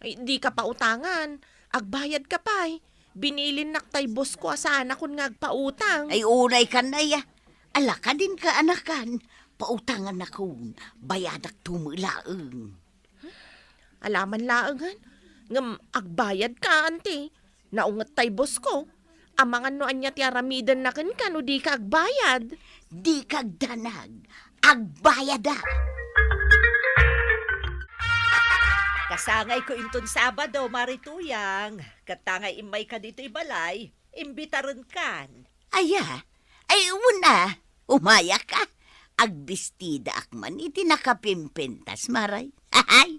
Ay, dika pautangan. Agbayadka pay. Binilinnak tay boss ko a saanakon nga agpautang. Ay, unay kan aya. Ala kadin, kaanakan. Pautangannakon. Bayadak tumo laeng. Alaman laengen. Ngem agbayadka, ante. Naunget tay boss ko. Amangan no ania ti aramidenna kenka no dika agbayad. Dika agdanag. Agbayadak. Kasangayko inton Sabado, Mari Tuyang. Ket ta nga immayka ditoy balay, imbitarenkan. Aya? Ay, wen a. Umayak a. Agbestidaak man iti nakapimpintas, Mari. Ay,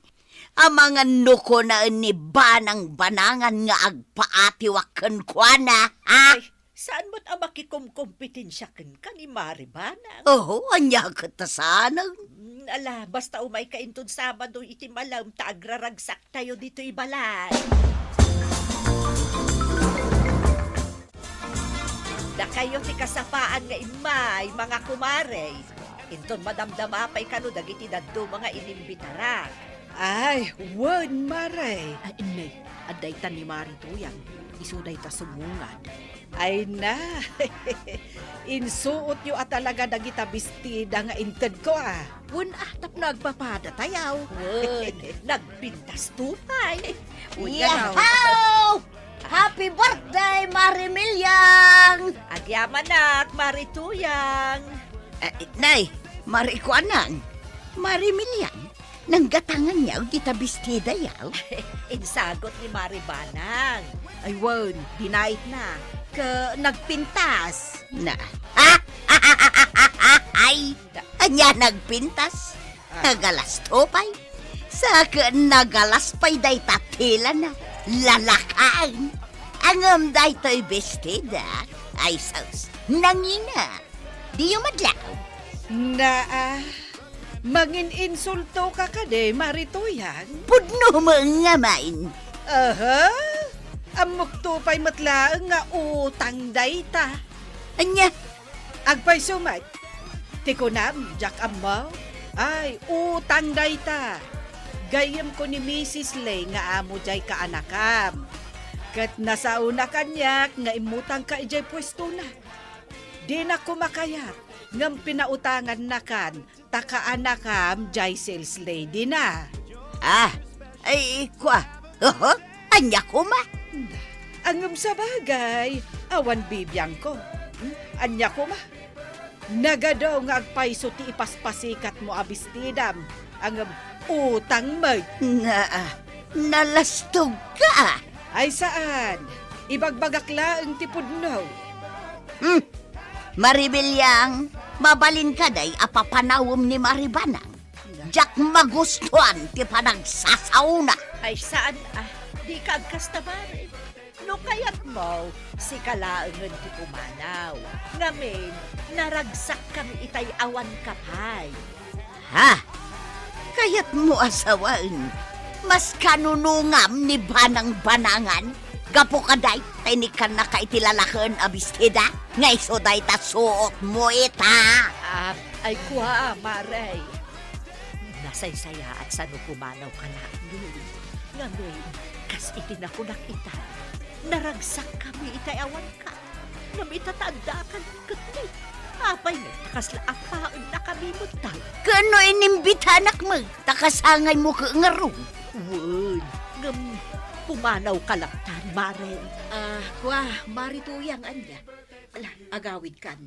amangan no kunaen ni Banang Banangan nga agpaatiwak kenkuana, ha? Ay, saan met a makikomkompetensia kenka ni Mari Banang? Oho, ania ket ta saanen? Mm, ala, basta umayka inton Sabado iti malem ta agraragsaktayo ditoy balay. Dakayo ti kasapaan nga immay, mga kumare. Inton madamdama pay kano dagiti dadduma nga inimbitarak. Ay, wen, Mare. Ay, inne, adda ita ni Mari Tuyang. Isu dayta sumungad. Ay na, insuotyo a talaga dagita bestida nga intedko, a. Wen, a, tapno agpapadatayo. Wen, nagpintasto pay. Wen, Yahaw! Happy birthday, Mari Miliang! Agyamanak, Mari Tuyang! Eh, nay, Mari Kuanang, Mari Miliang, nanggatanganyo dita bestidayo? Insagut ni Mari Banang. Ay, wen, dinait na. Ka nagpintas. Na. Ay, ania nagpintas? Nagalas to pay. Saka nagalas pay dayta tilana. Lalakaan. Ngem daytoy bestida. Ay sus, nangina. Diyo madlaw. Naa, mangin-insulto ka kadi, Mari Tuyang? Pudno mo nga main. Aha, ammok to pay met laeng nga utang dayta. Ania? Agpayso met. Ti kunam, diak ammo? Ay, utang dayta. Gayyemko ni Misis Lay nga amo diay kaanakam. Ket nasaona kaniak nga immutangka idiay puestona. Dinak koma kayat ngem pinautangannakan ta kaanakam diay sales lady na. Ah, ay, kua. Oho, ania koma? Ngem sabagay, awan bibiangko. Hmm? Ania koma? Nagadu nga agpayso ti ipaspasikatmo a bestidam, ngem utang met. Naa, nalastogka. Ay saan, ibagbagak laeng ti pudno. Hmm. Mari Miliang, mabalin kadi a papanawem ni Mari Banang? Diak magustuan ti panagsasaona. Ay, saan a? Dika agkasta, Mari. No kayatmo, sika laengen ti pumanaw. Ngamin, naragsakkami itay awanka pay. Ha? Kayatmo a sawen, maskanunongam ni Banang Banangan? Gapu kadayta, inikannaka iti lalaken a bestida, nga isu dayta suotmo ita. Ah, ay kua, Mare. Nasaysayaat sano pumanaw ka laeng. Ngamin, kas iti nakunak ita, naragsakkami itay awanka. Ngem ita ta addakan ketdi. Apay nga ita kasla a paennakami met tay? Ken no inimbitanak met, ta kasangaymo ket ngarud. Wen, ngem pumanaw ka latta, Mare. Ah, kua, Mare Tuyang, ania? Ala, agawidkan.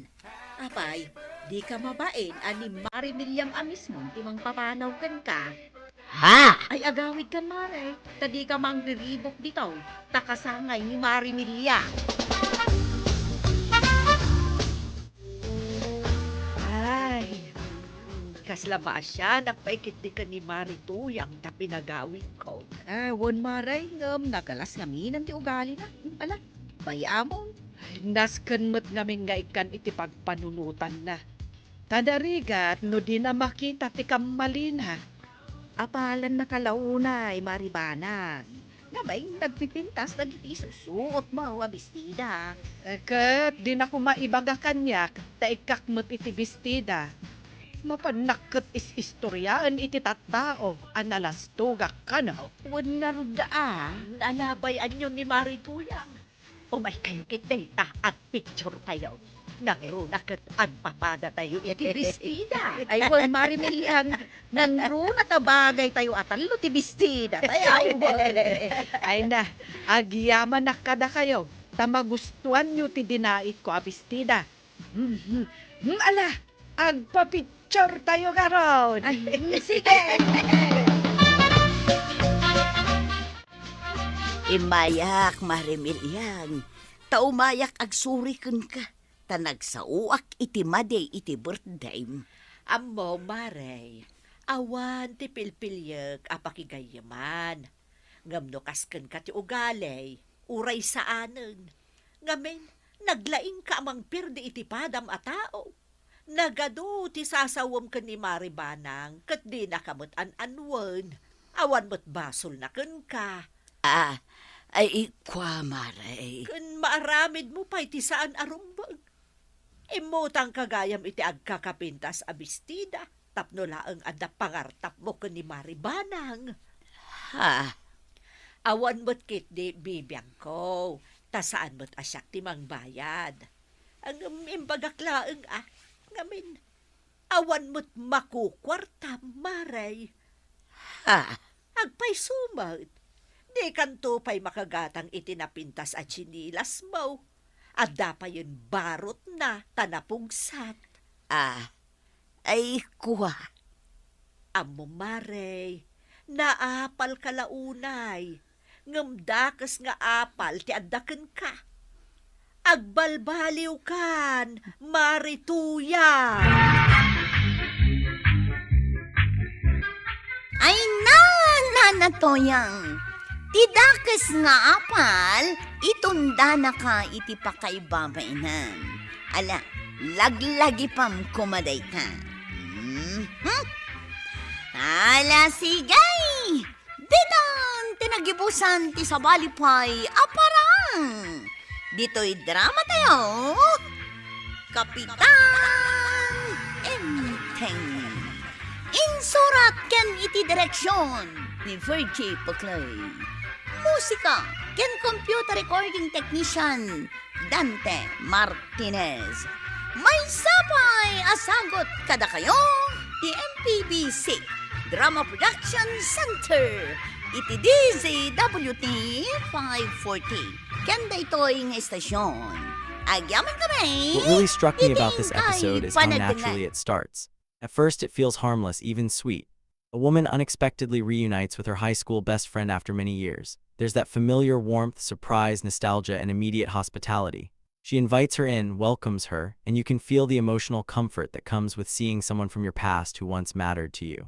Apay, dika mabain a ni Mare Melian a mismo ti mangpapanaw kenka. Ha? Ay, agawidkan, Mare. Ta dika mangriribuk ditoy. Ta kasangay ni Mare Melian. Ay, kasla maasianak pay ketdi ken ni Mare Tuyang ta pinagawidko. Ah, wen, Mare, ngem nagalas ngamin ti ugalina. Ala, bay-amon. Nasken met ngamin nga ikkan iti pagpanunotanna. Ta narigat no dina makita ti kammalina. Apalannaka la unay, Mare Banang. Ngem nagpipintas dagiti isusuotmo a bestida. Eh, ket dina koma ibaga kaniak ta ikkak met iti bestida. Mapannak ket is-istoriaen iti tattao a nalastogak kano. Wen ngarud a, nalabay anyo ni Mare Tuyang. Umaykayo ketdi ta agpicturetayo. Nangruna ket agpapadatayo iti bestida. Ay, wen, Mare Melian, nangruna ta bagaytayo a tallo ti bestida. Ay, ay, wen. Ay na, agyamanak kadakayo, ta magustuanyo ti dinaitko a bestida. Mhm. Hmm, ala, agpapicturetayo ngarud. Ay, sige. Immayak, Mare Melian, ta umayak agsuri kenka, ta nagsaoak iti madi iti birthdayem. Ammom, Mare, awan ti pilpiliek a pakigayyeman. Ngem no kas kenka ti ugali, uray saanen. Ngamin, naglaingka a mangpirdi iti padam a tao. Nagadu ti sasawem ken ni Mare Banang ket dinaka met an-anuen. Awan met basolna kenka. Ah, ay, kua, Mare. Ken maaramidmo pay ti saan a rumbeng. Immutangka gayam iti agkakapintas a bestida tapno laeng adda pangartapmo ken ni Mare Banang. Ha? Awan met ketdi bibiagko, ta saan met a siak ti mangbayad. Ngem imbagak laeng a, ngamin, awan met makukuartam, Mare. Ha? Agpayso met. Dikanto pay makagatang iti napintas a tsinilasmo. Adda payen barotna ta napugsat. Ah, ay, kua. Ammom, Mare, naapalka la unay. Ngem dakes nga apal ti adda kenka. Agbalbaliwkan, Mare Tuyang! Ay na, Nana Tuyang! Ti dakes nga apal, itundanaka iti pakaibabainam. Ala, laglagipam koma dayta. Mhm. Ala, sige! Ditan ti nagibusan ti sabali pay a parang. Ditoy drama tayo, Kapitan Enteng. Insurat ken iti direksyon ni Virgie Puclay. Musika ken computer recording technician Dante Martinez. Maysa pay a sagut kadakayo ti M P B C Drama Production Center iti D Z W T five forty. Ken daytoy nga istasyon, agyamankami. What really struck me about this episode is how naturally it starts. At first, it feels harmless, even sweet. A woman unexpectedly reunites with her high school best friend after many years. There's that familiar warmth, surprise, nostalgia, and immediate hospitality. She invites her in, welcomes her, and you can feel the emotional comfort that comes with seeing someone from your past who once mattered to you.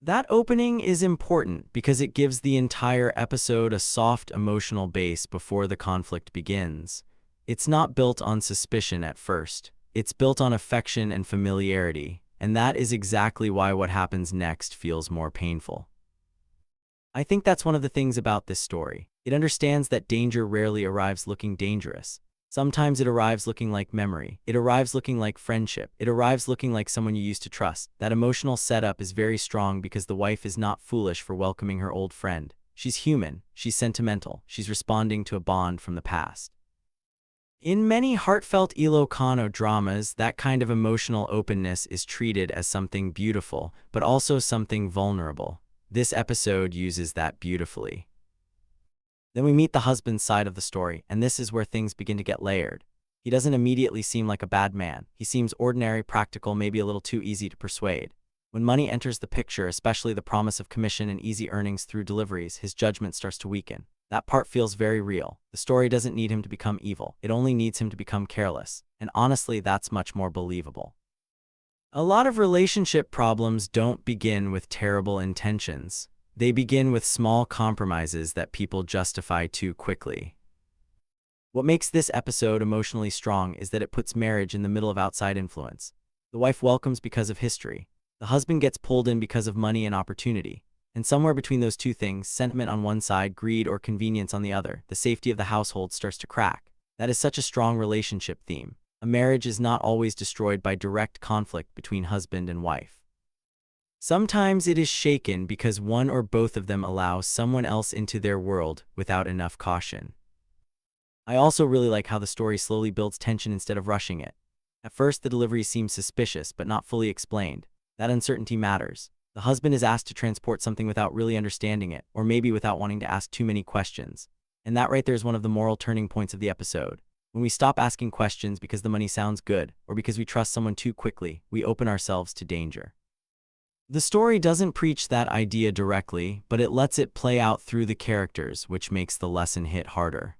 That opening is important because it gives the entire episode a soft emotional base before the conflict begins. It's not built on suspicion at first. It's built on affection and familiarity, and that is exactly why what happens next feels more painful. I think that's one of the things about this story. It understands that danger rarely arrives looking dangerous. Sometimes it arrives looking like memory. It arrives looking like friendship. It arrives looking like someone you used to trust. That emotional setup is very strong because the wife is not foolish for welcoming her old friend. She's human. She's sentimental. She's responding to a bond from the past. In many heartfelt Ilocano dramas, that kind of emotional openness is treated as something beautiful, but also something vulnerable. This episode uses that beautifully. Then we meet the husband's side of the story, and this is where things begin to get layered. He doesn't immediately seem like a bad man. He seems ordinary, practical, maybe a little too easy to persuade. When money enters the picture, especially the promise of commission and easy earnings through deliveries, his judgment starts to weaken. That part feels very real. The story doesn't need him to become evil. It only needs him to become careless. And honestly, that's much more believable. A lot of relationship problems don't begin with terrible intentions. They begin with small compromises that people justify too quickly. What makes this episode emotionally strong is that it puts marriage in the middle of outside influence. The wife welcomes because of history. The husband gets pulled in because of money and opportunity. And somewhere between those two things, sentiment on one side, greed or convenience on the other, the safety of the household starts to crack. That is such a strong relationship theme. A marriage is not always destroyed by direct conflict between husband and wife. Sometimes it is shaken because one or both of them allow someone else into their world without enough caution. I also really like how the story slowly builds tension instead of rushing it. At first, the delivery seems suspicious but not fully explained. That uncertainty matters. The husband is asked to transport something without really understanding it, or maybe without wanting to ask too many questions. And that right there is one of the moral turning points of the episode. When we stop asking questions because the money sounds good, or because we trust someone too quickly, we open ourselves to danger. The story doesn't preach that idea directly, but it lets it play out through the characters, which makes the lesson hit harder.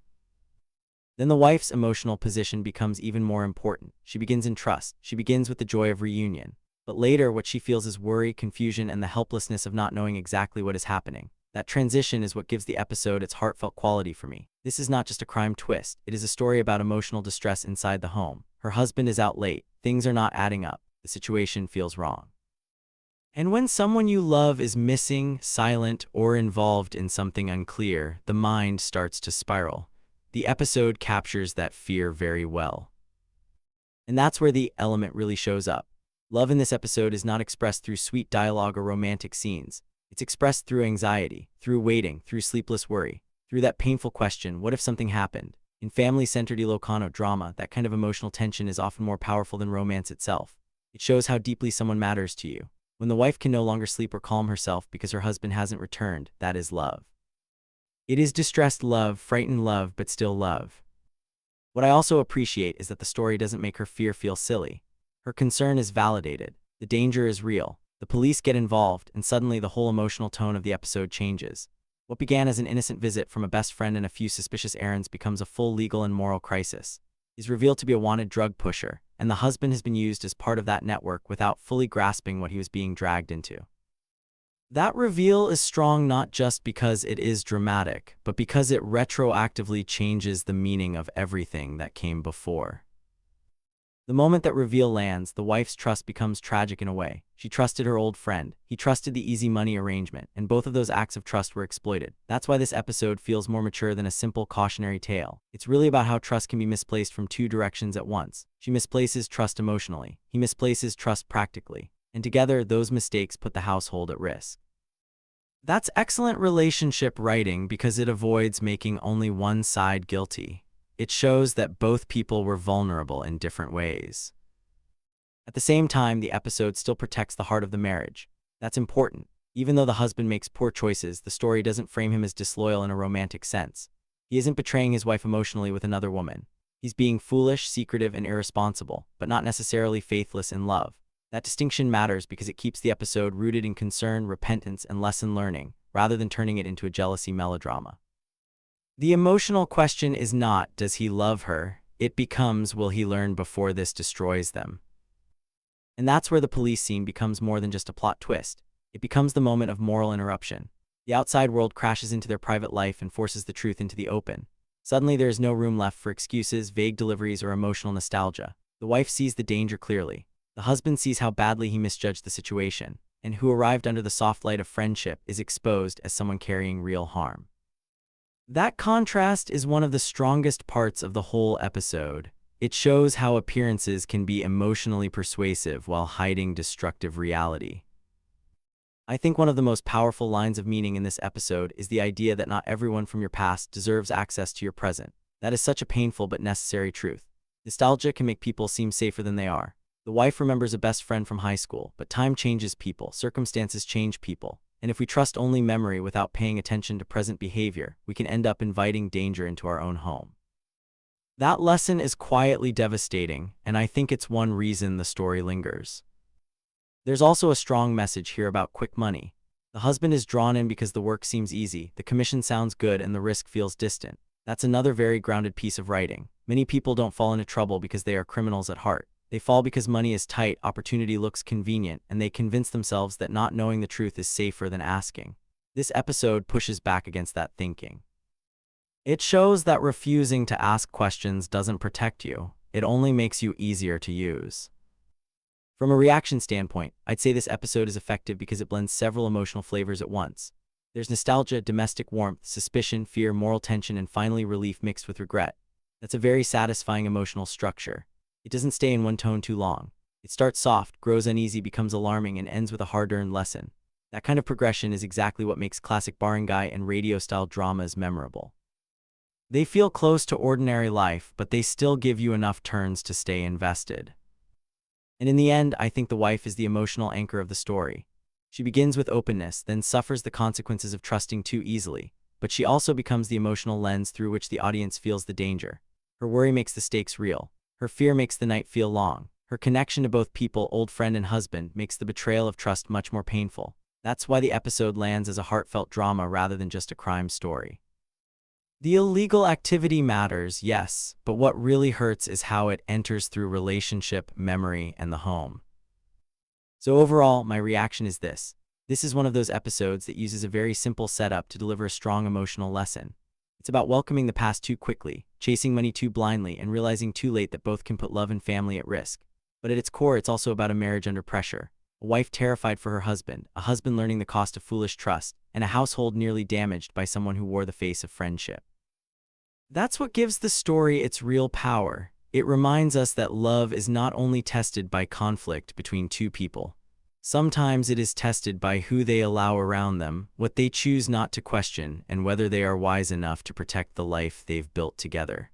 Then the wife's emotional position becomes even more important. She begins in trust. She begins with the joy of reunion. But later, what she feels is worry, confusion, and the helplessness of not knowing exactly what is happening. That transition is what gives the episode its heartfelt quality for me. This is not just a crime twist. It is a story about emotional distress inside the home. Her husband is out late. Things are not adding up. The situation feels wrong. And when someone you love is missing, silent, or involved in something unclear, the mind starts to spiral. The episode captures that fear very well. And that's where the element really shows up. Love in this episode is not expressed through sweet dialogue or romantic scenes. It's expressed through anxiety, through waiting, through sleepless worry, through that painful question, "What if something happened?" In family-centered Ilocano drama, that kind of emotional tension is often more powerful than romance itself. It shows how deeply someone matters to you. When the wife can no longer sleep or calm herself because her husband hasn't returned, that is love. It is distressed love, frightened love, but still love. What I also appreciate is that the story doesn't make her fear feel silly. Her concern is validated. The danger is real. The police get involved, and suddenly the whole emotional tone of the episode changes. What began as an innocent visit from a best friend and a few suspicious errands becomes a full legal and moral crisis. He's revealed to be a wanted drug pusher, and the husband has been used as part of that network without fully grasping what he was being dragged into. That reveal is strong not just because it is dramatic, but because it retroactively changes the meaning of everything that came before. The moment that reveal lands, the wife's trust becomes tragic in a way. She trusted her old friend, he trusted the easy money arrangement, and both of those acts of trust were exploited. That's why this episode feels more mature than a simple cautionary tale. It's really about how trust can be misplaced from two directions at once. She misplaces trust emotionally. He misplaces trust practically. And together, those mistakes put the household at risk. That's excellent relationship writing because it avoids making only one side guilty. It shows that both people were vulnerable in different ways. At the same time, the episode still protects the heart of the marriage. That's important. Even though the husband makes poor choices, the story doesn't frame him as disloyal in a romantic sense. He isn't betraying his wife emotionally with another woman. He's being foolish, secretive, and irresponsible, but not necessarily faithless in love. That distinction matters because it keeps the episode rooted in concern, repentance, and lesson learning, rather than turning it into a jealousy melodrama. The emotional question is not, "Does he love her?" It becomes, "Will he learn before this destroys them?" And that's where the police scene becomes more than just a plot twist. It becomes the moment of moral interruption. The outside world crashes into their private life and forces the truth into the open. Suddenly, there is no room left for excuses, vague deliveries, or emotional nostalgia. The wife sees the danger clearly. The husband sees how badly he misjudged the situation, and who arrived under the soft light of friendship is exposed as someone carrying real harm. That contrast is one of the strongest parts of the whole episode. It shows how appearances can be emotionally persuasive while hiding destructive reality. I think one of the most powerful lines of meaning in this episode is the idea that not everyone from your past deserves access to your present. That is such a painful but necessary truth. Nostalgia can make people seem safer than they are. The wife remembers a best friend from high school, but time changes people, circumstances change people, and if we trust only memory without paying attention to present behavior, we can end up inviting danger into our own home. That lesson is quietly devastating, and I think it's one reason the story lingers. There's also a strong message here about quick money. The husband is drawn in because the work seems easy, the commission sounds good, and the risk feels distant. That's another very grounded piece of writing. Many people don't fall into trouble because they are criminals at heart. They fall because money is tight, opportunity looks convenient, and they convince themselves that not knowing the truth is safer than asking. This episode pushes back against that thinking. It shows that refusing to ask questions doesn't protect you, it only makes you easier to use. From a reaction standpoint, I'd say this episode is effective because it blends several emotional flavors at once. There's nostalgia, domestic warmth, suspicion, fear, moral tension, and finally relief mixed with regret. That's a very satisfying emotional structure. It doesn't stay in one tone too long. It starts soft, grows uneasy, becomes alarming, and ends with a hard earned lesson. That kind of progression is exactly what makes classic barangay and radio style dramas memorable. They feel close to ordinary life, but they still give you enough turns to stay invested. And in the end, I think the wife is the emotional anchor of the story. She begins with openness, then suffers the consequences of trusting too easily, but she also becomes the emotional lens through which the audience feels the danger. Her worry makes the stakes real. Her fear makes the night feel long. Her connection to both people, old friend and husband, makes the betrayal of trust much more painful. That's why the episode lands as a heartfelt drama rather than just a crime story. The illegal activity matters, yes, but what really hurts is how it enters through relationship, memory, and the home. So overall, my reaction is this. This is one of those episodes that uses a very simple setup to deliver a strong emotional lesson. It's about welcoming the past too quickly, chasing money too blindly, and realizing too late that both can put love and family at risk. But at its core, it's also about a marriage under pressure, a wife terrified for her husband, a husband learning the cost of foolish trust, and a household nearly damaged by someone who wore the face of friendship. That's what gives the story its real power. It reminds us that love is not only tested by conflict between two people. Sometimes it is tested by who they allow around them, what they choose not to question, and whether they are wise enough to protect the life they've built together.